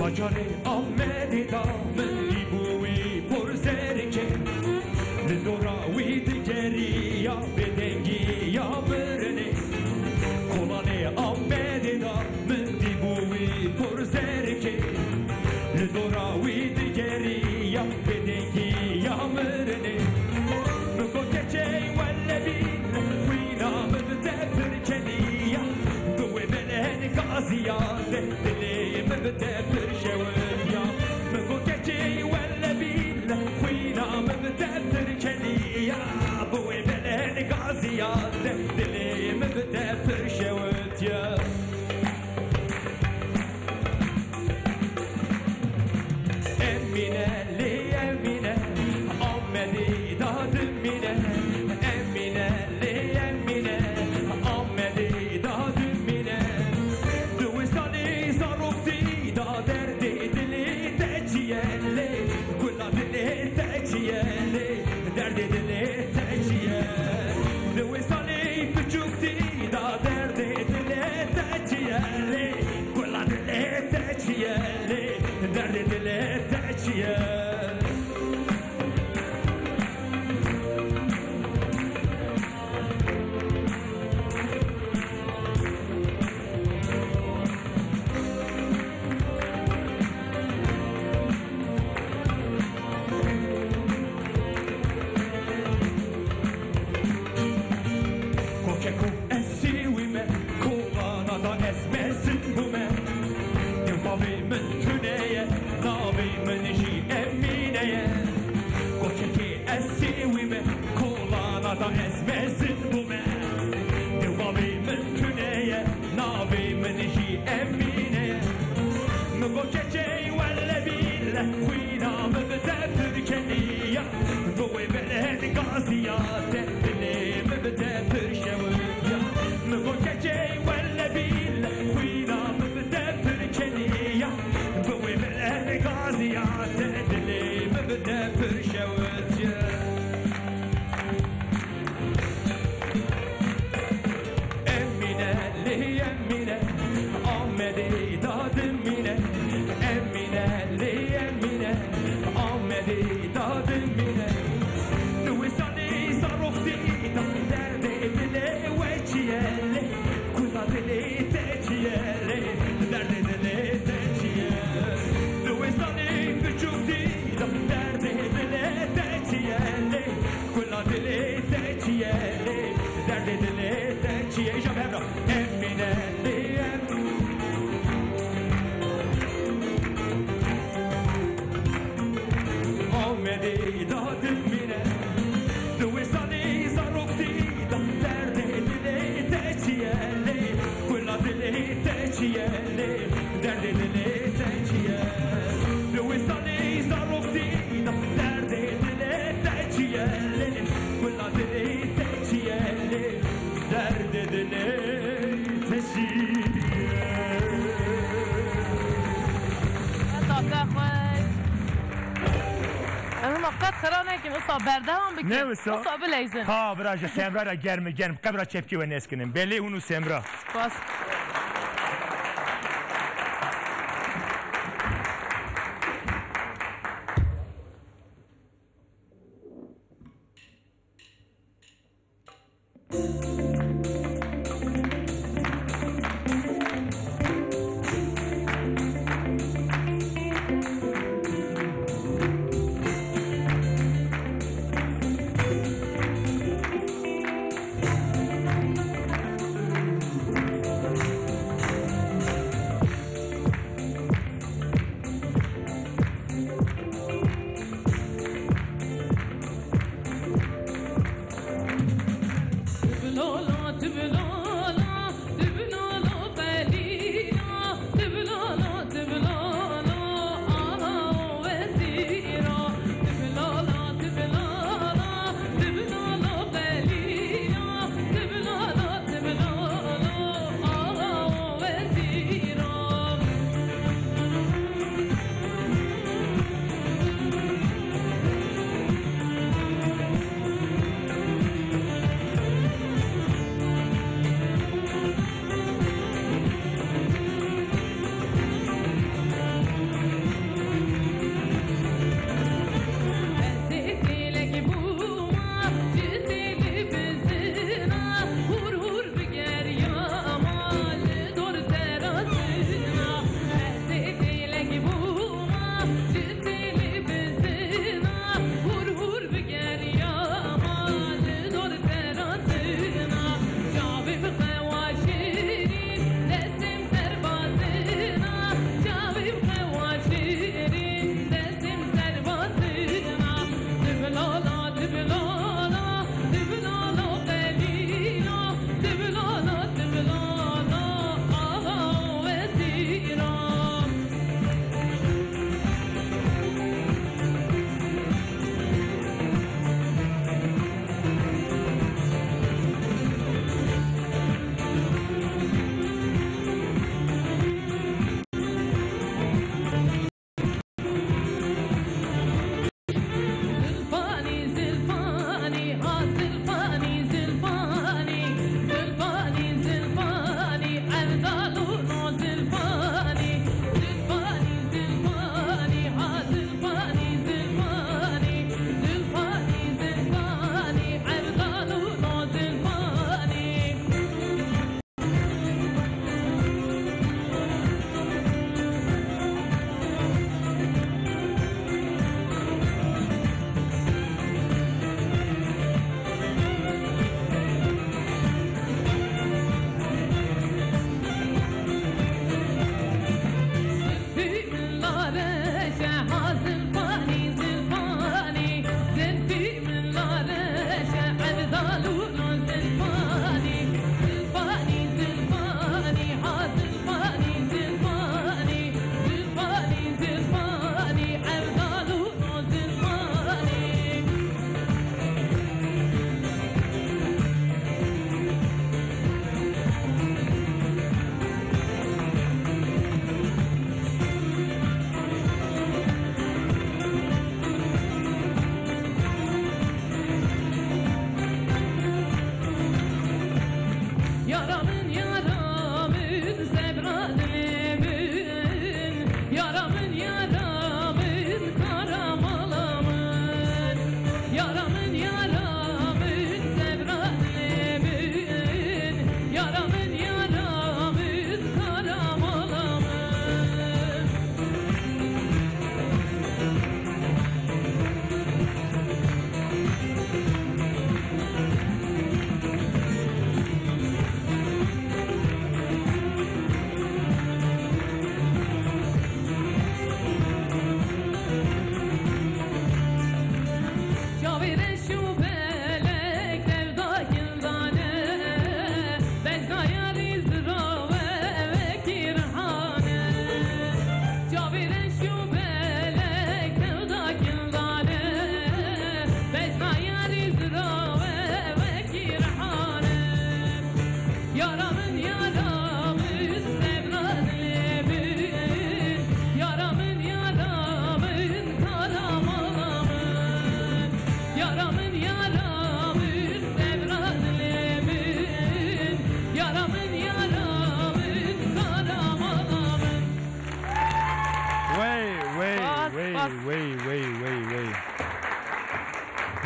Bajarê Amedê da min dîbû wî por zerikê. Li dora wî digeriya bêdengî ya mirinê. Kolanê Amedê da min dîbû wî por zerikê. Li dora wî digeriya bêdengî ya mirinê. Min got keçey wele bîn, xwîna min bi te pir keniya. Bi wê belên gaziya te dilê min bi te pir şewitiya. Min got keçey wele bîn, xwîna min bi te pir keniya. Bi wê belên gaziya te dilê min bi te pir şewitiya. Emîne, lê Emîne, Amedê da dimîne. Emîne, lê Emîne, Amedê da dimîne. Di wisalê zaroktî da derdê dilê te çi ye lê? Gula dilê te çi ye lê? Derdê dilê te çi ye? Di wisalê piçûktî da derdê dilê te çi ye lê? Gula dilê te çi ye lê? Derdê dilê te çi ye? Wî me kolana da ez mezin bûme. Dewavê min tune ye, navê min jî Emîne ye. Min got keçey welle bîlle, xwîna min bide pir keniya. Bi wê beled gaziya te, dilê min bide pir şewitiya. Min got keçey welle bîlle, xwîna min bide pir keniya. Bi wê beled gaziya te, dilê min bide pir şewitiya. Emîne, lê Emîne, Amedê dadimîne. Emîne, lê Emîne, Amedê dadimîne. Di wê salê zarok dîta, derdê dilê we çi ye lê? Kula dilê te çi ye lê? Derdê dilê te çi ye? Di wê salê biçûk dîta, derdê dilê te çi ye lê? Kula dilê te çi ye lê? Derdê dilê te çi ye? Îja bi hev re. Emîne lê em. Amedê dadimîne. Di wê salê zarok dîta, derdê dilê te çi ye lê? Kula dilê te çi ye lê? Derdê dilê te çi ye? Di wê salê zarok dîta, derdê dilê te çi ye lê? Kula dilê te çi ye lê? Derdê dilê te çi ye? Heta te xweş. Em hema qet xira nekin, usa berdewam bikin. Ne wisa? Usa bileyzin. Ha, vira ji Semra ra germ germ, qebra çepkê we neskinim. Belê hûn û Semra. Spas.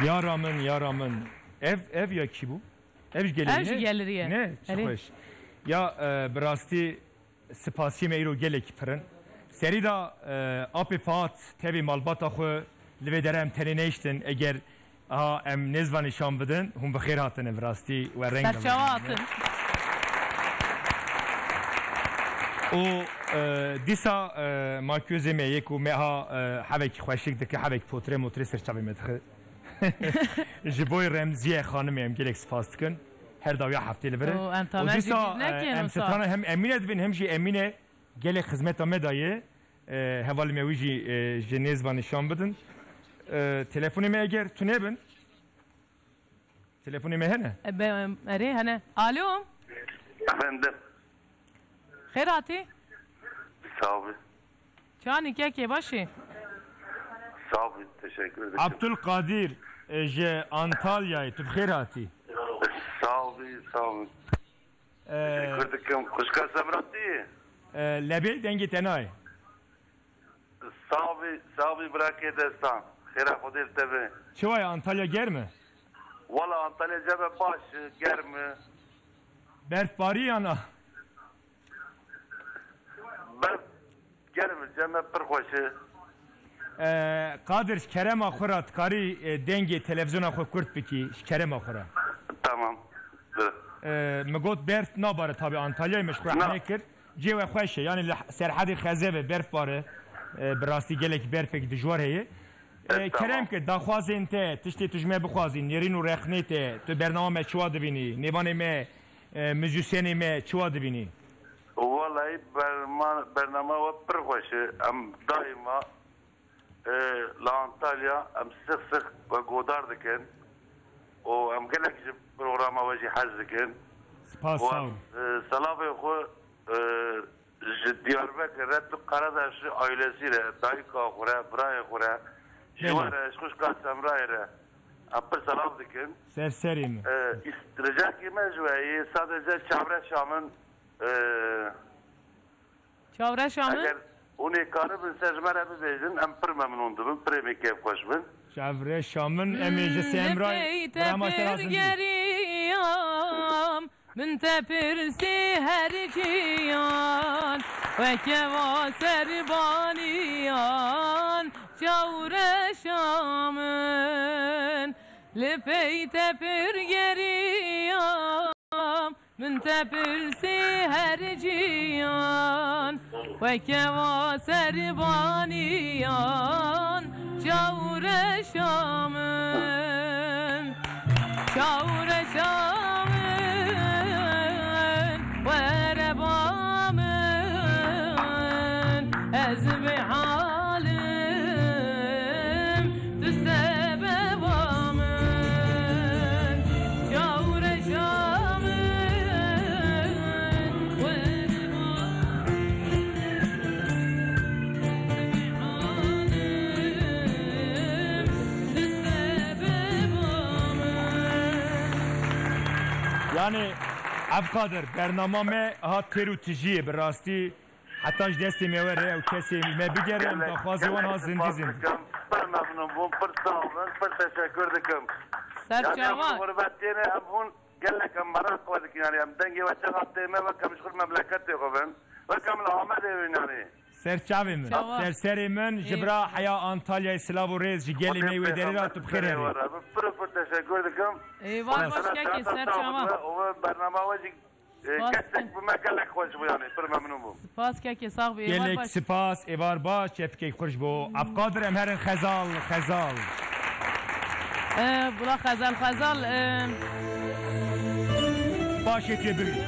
Yara min, yara min. Ev, ev ya kî bû? Ev ji gelê Ev ji ne? Gelirî ye. Ne? Çi Erê. Xweş. Ya, e, bi rastî spasiyê me îro gelekî pir in. Serî da, e, apê Fat tevî malbata xwe li vê dere em tenê neyştin. Eger aha em nêzva nîşan bidin, hûn bi xêr hatine bi rastî we reng Serçawa hatin. Û, e, dîsa, e, makyozê me yê ku me ha, e, hevekî xweşik dike, hevekî potre motre ser çavê me dixe. Ji bo Remziye xanimê em gelek spas dikin. Her dawiya heftê li vir e. Û em Û tamer dîsa, jî e, nekin em wisa. Strana hem Emîne dibin hem jî Emîne gelek xizmeta me daye. E, hevalê me wî jî, e, ji nêzva nîşan bidin. E, telefonê me eger tune bin. Telefonê me hene? E, be, erê hene. Alo. Efendim. Xêr hatî. Sağ ol. Çanî kekê başî. Sağ ol. Teşekkür ederim. Abdülkadir, e, ji Antalyayê, tu bi xêr hatî. Sağ ol, sağ ol. E, Teşekkür ederim. Xwişka Semratî. E, lebê dengê te nayê. Savî, savî birakê destan. Xêra Xwedê li te be. Çi waye, Antalya germ e? Wala Antalya cem e baş e, germ e. Berf barî ya na? Berf germ e, cem e pir xweş e. E, Qadir, ji kerema xwe re dikarî, e, dengê televizyona xwe kurt bikî, ji kerema xwe re. Tamam. Dur. E, min got berf nabare tabi Antalyayê, me ji xwe Na. Hene kir. Cihê we xweş e, yanî li serhedê xezeb e, berf bare, e, bi rastî gelek berfek dijwar heye. E, Evet, kerem tamam. Ke, daxwazên te, tiştê tu ji me bixwazî, nêrîn û rexnê te, tu bernama me çiwa dibînî, nêvanê me, e, muzîsyenê me çiwa dibînî? Walayi berma-, bernama we pir xweş e. Em daîma, e, li Antalya em six six we godar dikin û em gelek ji programa we jî hez dikin. Spas, Û sağ em, ol. e, selavê xwe, e, ji Diyarbekir re tu Karadeşli ailesî re, dayika xwe re, birayê xwe re, ji Bela. we re, ji xwişka Semrayê re em pir selav dikin. Ser serê min. E, îst-, ricakê me ji we yê sadece çavreşa min, e, Çavreşa min. Eger hûn ê karibin ser ji me re bibêjin, em pir memnûn dibin, pir ê min kêfxweş bin. Çavreşa min, em ê ji Semrayê Li pey te pir geriyam, min te pirsî her ciyan, weke va serbaniyan, çavreşa min. Li pey te pir geriyam, min te pirsî her ciyan, weke va serbaniyan, çavreşa min, çavreşa min, were ba min, ez bêhal im. Tu sebeba min, çawreşa min, qurban. Tu sebeba min. Yani, Evqadir, bernama me ha têr û tijî ye, bi rastî. Heta ji destê me were ew kesê me bigere, em daxwazê wan ha zindî zindî. Gelek spas dikim. Pir memnûn bûm, pir sax bin, pir teşekkür dikim. Ser çavan. Yanî em gurbetiyê ne, em hûn gelek em meraq xwe dikin, yanî em dengê we çaxa tê me, wek em ji xwe memleketê xwe bin. Wek em li Amedê bin yanî. Ser çavê min, ser serê min, ji bira heya Antalyayê silav û rêz ji gelê me wê derê re tu bi xêr herî. Pir pir teşekkür dikim. Eyvallah, kekê, ser çavan. Û bernama we jî Spas. Kesek bi me gelek xweş bû, yanî pir memnûn bûm. Spas kekê, sax bî. Gelek spas, êvar baş, çepikek xweş bû. Evqadir, em herin Xezal, Xezal. Ee, bula Xezal, Xezal, ee. Paşê tê bigî.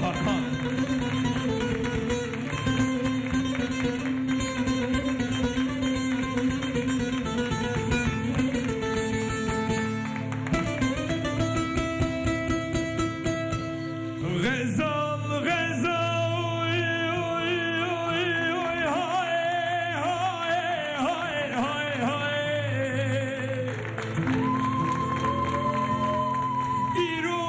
Tarkan. Xezal, Xezal, oy, oy, oy, oy, hay, hay, hay, hay, hay. Îro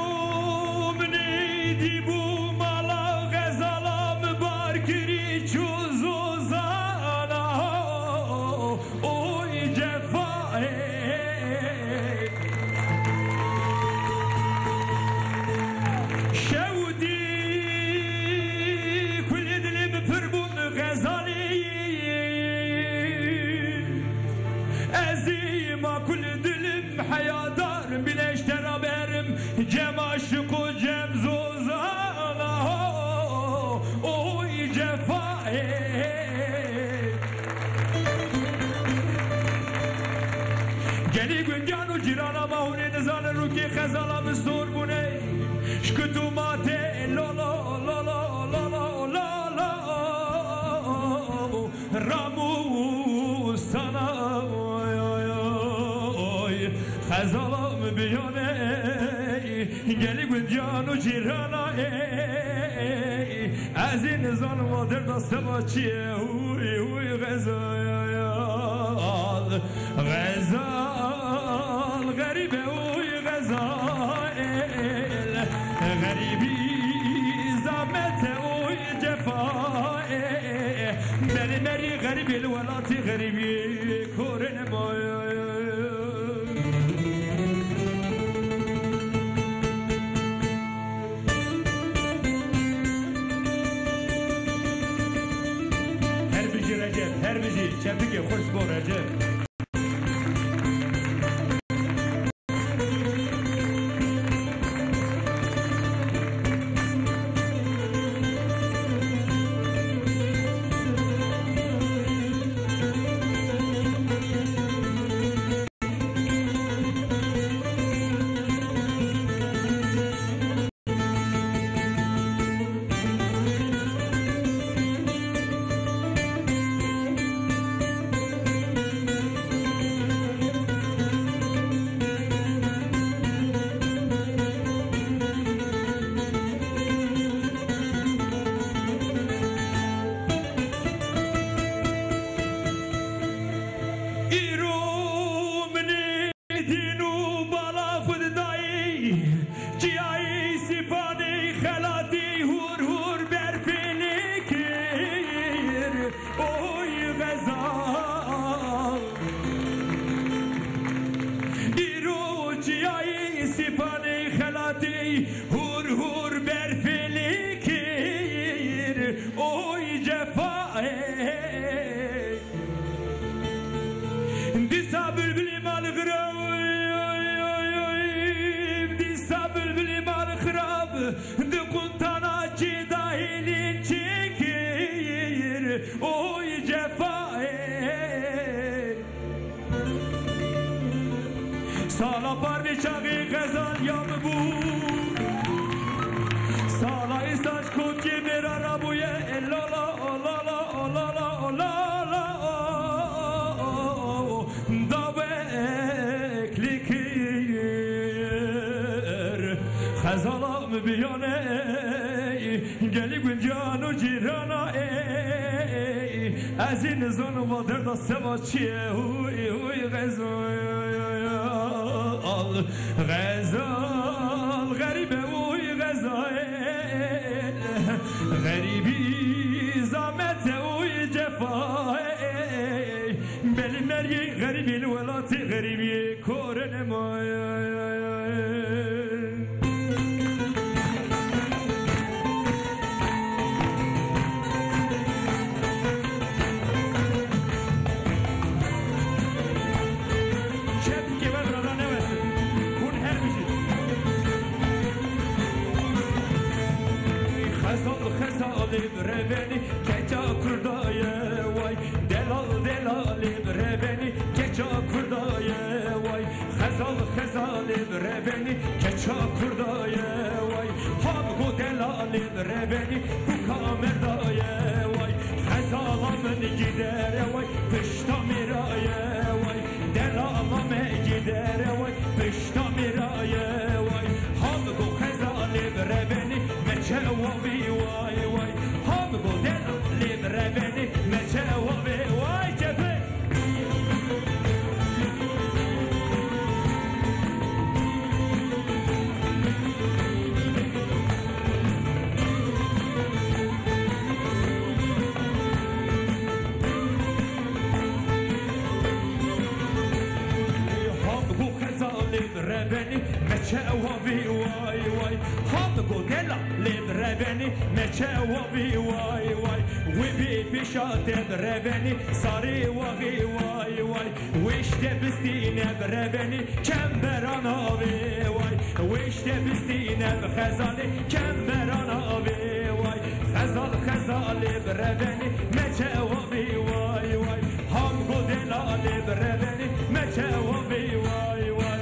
min êdî bû mala Xezala, min bar kirî çû zozana. Oy cefayê. Şew dî kulî dilê min pir bûn Xezalî. Ez ê ma kulî dilim heyadar, bîne ji te re berim cem aşiq û cem zozana. Oy cefayê. Gelî guncan û cîrana ma hûn ê nizanin rûkê Xezala min sor bûne. Şikit û matê lo lo lo lo lo lo lo lo. Ramûsana, oy, oy, oy, Xezala min biyane, gelî guncan û cîrana ê. Ez ê nizanim va derda seba çi ye, hûy, hûy, Xezal, Xezal, xerîbe, hûy, Xezal, xerîbî, zamete, hûy, cefa. Belê merî xerîbê li welatî xerîbî korê nemaye. Her bijî Recep, her bijî çepikê xweş bo Recep. Îro min ê dîn û bala xwe didayî, çiyayê Sîpanê xelatî hûr hûr berfê lê kir. Oy Xezal. Îro çiyayê Sîpanê xelatî hûr hûr berfê lê kir. Oy cefayê. Dîsa bilbilê mal xirab, dîsa bilbilê mal xirab, di quntana çê dahêlên çêkir, oy cefayê. Sala parvê çaxê Xezal ya min bû. Sala êsaj kotiyê mêra rabûye. La la la la la la la la. Dawek lê kir. Xezala min biyane. Gelî guncan û cîrana ê. Ez ê nizanim va derda seba çi ye. Hûy hûy Xezal. Xezal xerîbe, hûy Xezal. Xerîbî zamete, hûy cefayê. Belê meriyê xerîbî li welatê xerîbiyê kore nemaye. Çepikê we bi rada newesin. Hûn her bijîn. Xezal, xezalê bi revenî, keça Kurda ye way. Delal, delalê bi revenî, keça Kurda ye way. Xezal, xezalê bi revenî, keça Kurda ye way. Ham go delalê Revenî bu kamerdaye way, xezala min gidere way, pişta miraye way, delala me gidere way, pişta miraye way. Ham go xezalê bi revenî, meçe wavî way way. Ham go delê bi revenî, meçe wavê way. Çepê. Ham go xezalê bi revenî, meçe wavî way way. Ham go delê bi revenî, meçe wavî way way. Wî bî pêşa te bi revenî, sarê waxî way way. Wêşte bistîne bi revenî, çemberana vê way. Wêşte bistîne bi xezalê, çemberana vê way. Xezal xezalê bi revenî, meçe wavî way way. Ham go delalê bi revenî, meçe wavî way way.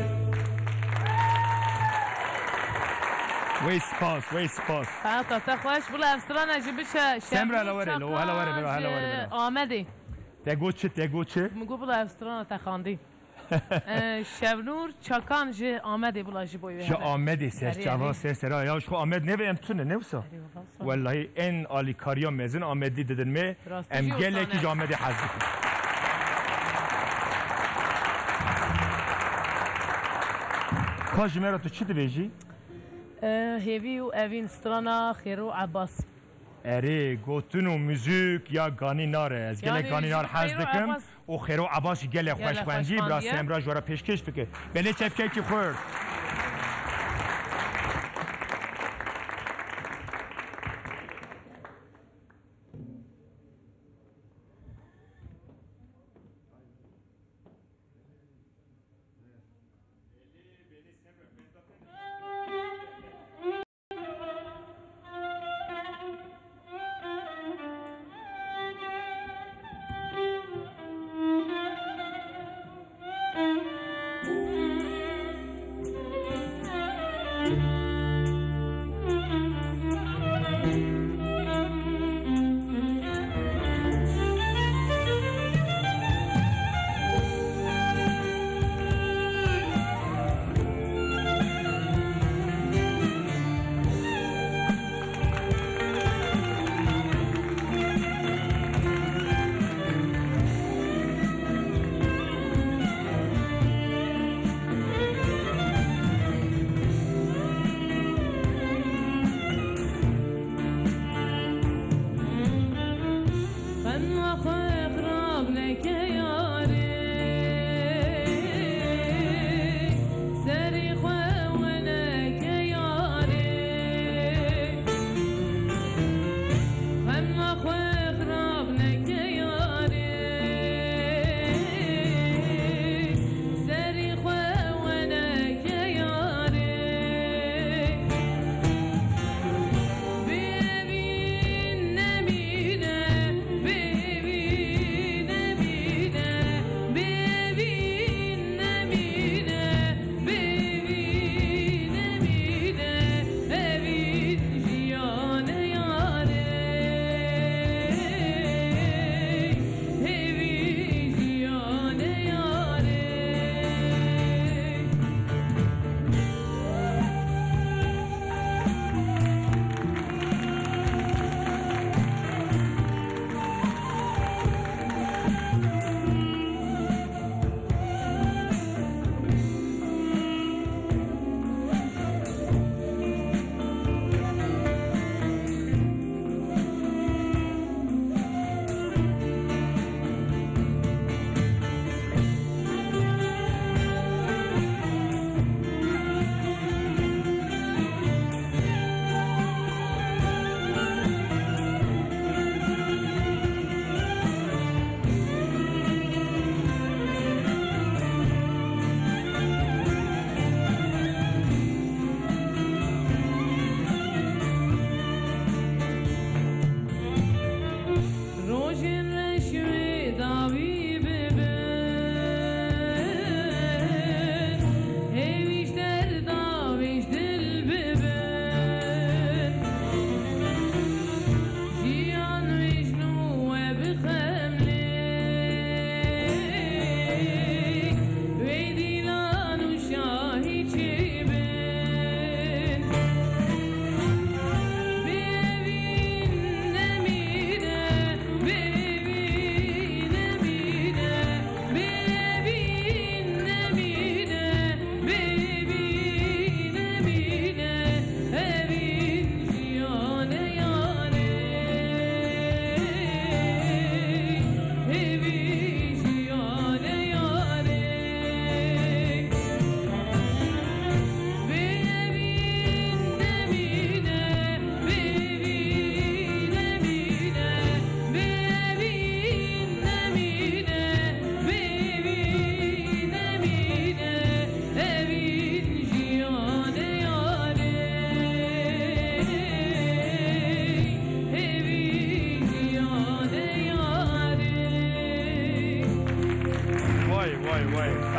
Wey spas, wey spas. Hayata te xweş, bila ev strana jî bişe. Semra, hele were, lo, hele were, bira, hele were, bira. Amedê. Te got çi, te got çi? Min got bila ev strana te xandî. Ee, Şevnûr Çakan ji Amedê bila ji bo wê Ji hele. Amedê ser Erê, çava erê. Ser sera. Ya ji xwe Amed neve em tune, ne wisa? Erê, wala, sağ ol. Wellahî en alîkariya mezin Amedî didin me. Rastî Em jî gelekî wisa ji ne? Amedê hez dikin. Ka ji me re tu çi dibêjî? Ee, hêvî û evîn strana Xêro Ebas. Erê, gotin û muzîk ya Ganî Nar e. Ez gelek Yani Ganî Nar ji hez Xeyro dikim Abbas û Xêro Abbas jî gelek gelek xweş xweş xwendî. Bira xwendiye. Semra ji we re pêşkêş bike. Belê çefkekî xurt.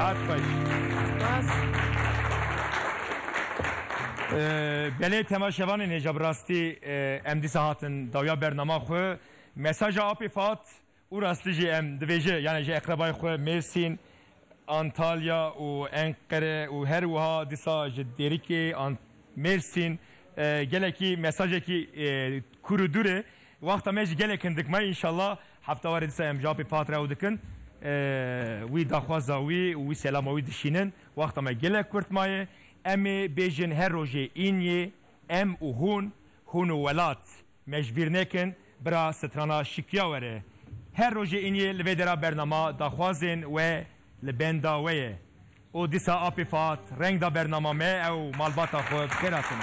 Hat xweş. Spas. Ee, belê temaşevanên hêja bi rastî, e, em dîsa hatin dawiya bernama xwe. Mesaja Apê Fat û rastî jî em dibêje, yani ji eqrebayê xwe Mêrsîn, Antalya û Enqere û her wiha dîsa ji Dêrikê, An-, Mêrsîn, e, gelekî mesajekî, e, kûr û dûr e. Wexta me jî gelek hindik me, înşallah hefta warê dîsa em ji Apê Fat re ew dikin. E, wî daxwaza wî û wî selama wî dişînin. Wexta me gelek kurt maye. Em ê bêjin her rojê îniyê, em û hûn, hûn û welat. Me ji bîr nekin, bira strana Şikiya were. Her rojê îniyê li vê dera bernama daxwazên we li benda we ye. Û dîsa Apê Fat reng da bernama me, ew malbata xwe bi xêr hatin.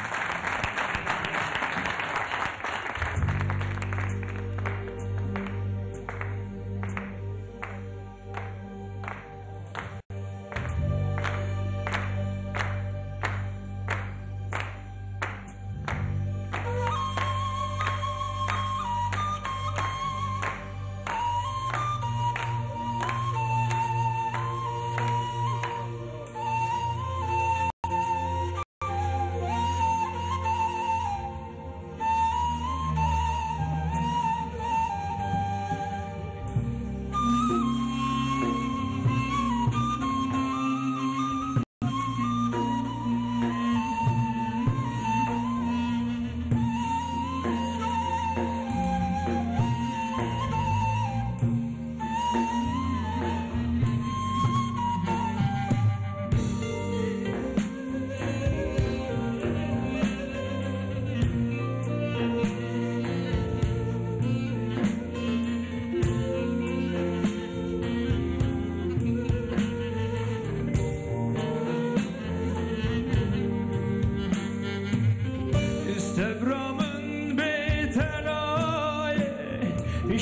Stevra min bê telayê,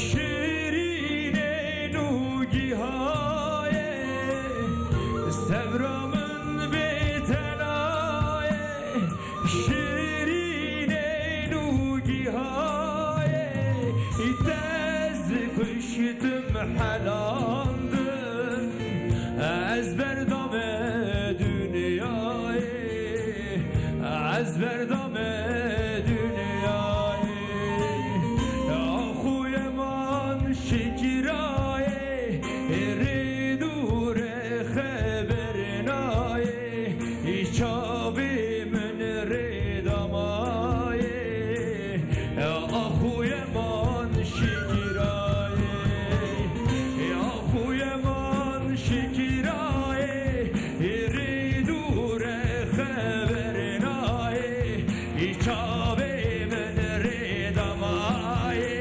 şirînê nûgîhayê. Stevra min bê telayê, şirînê nûgîhayê. Te ez kuştim, helandim, ez berdame dinyayê, ez berdame dinyayê. Axuyê man şikirayê, rê dûre xeber nayê, çavê min rê damayê. Axuyê man şikirayê, axuyê man şikirayê, rê dûre xeber nayê, çavê min rê damayê.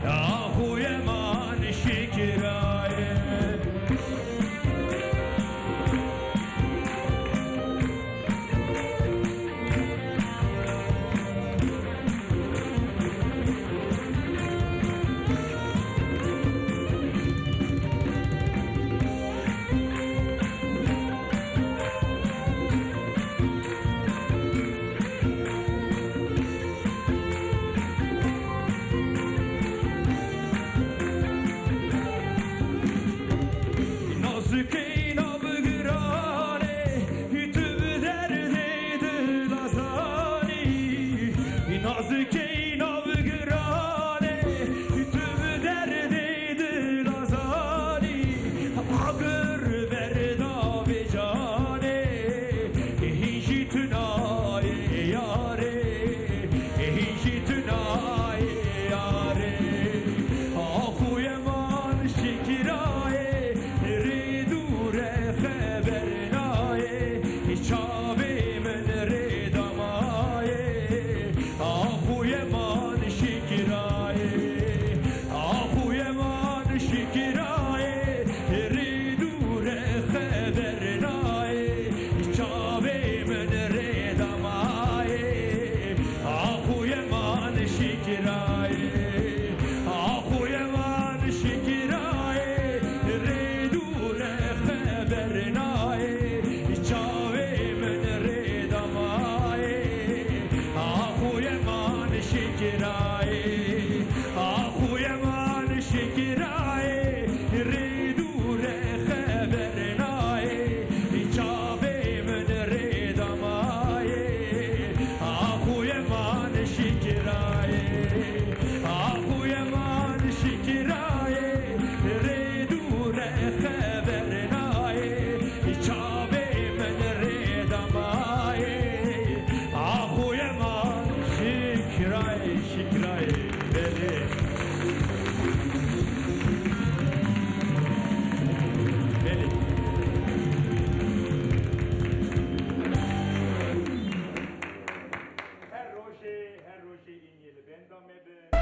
Axuyê man şikirayê. Nazikê navgiranê, tu bi derdê dila zanî. Nazikê navgiranê, tu bi derdê dila zanî. Agir berda vê canê, hîn jî tu nayê yarê. Hîn jî tu nayê yarê. Axuyê man şikirayê, rê dûre xeber nayê. Çavê min rê damayê. Axuyê man şikirayê. Axuyê man şikirayê, rê dûre xeber nayê. Çavê min rê damayê, axuyê man şikirayê. Axuyê man şikirayê, rê dûre xeber nayê. Çavê min rê damayê, axuyê man şikirayê. Axuyê man şikirayê, rê dûre xeber nayê. Endamê bi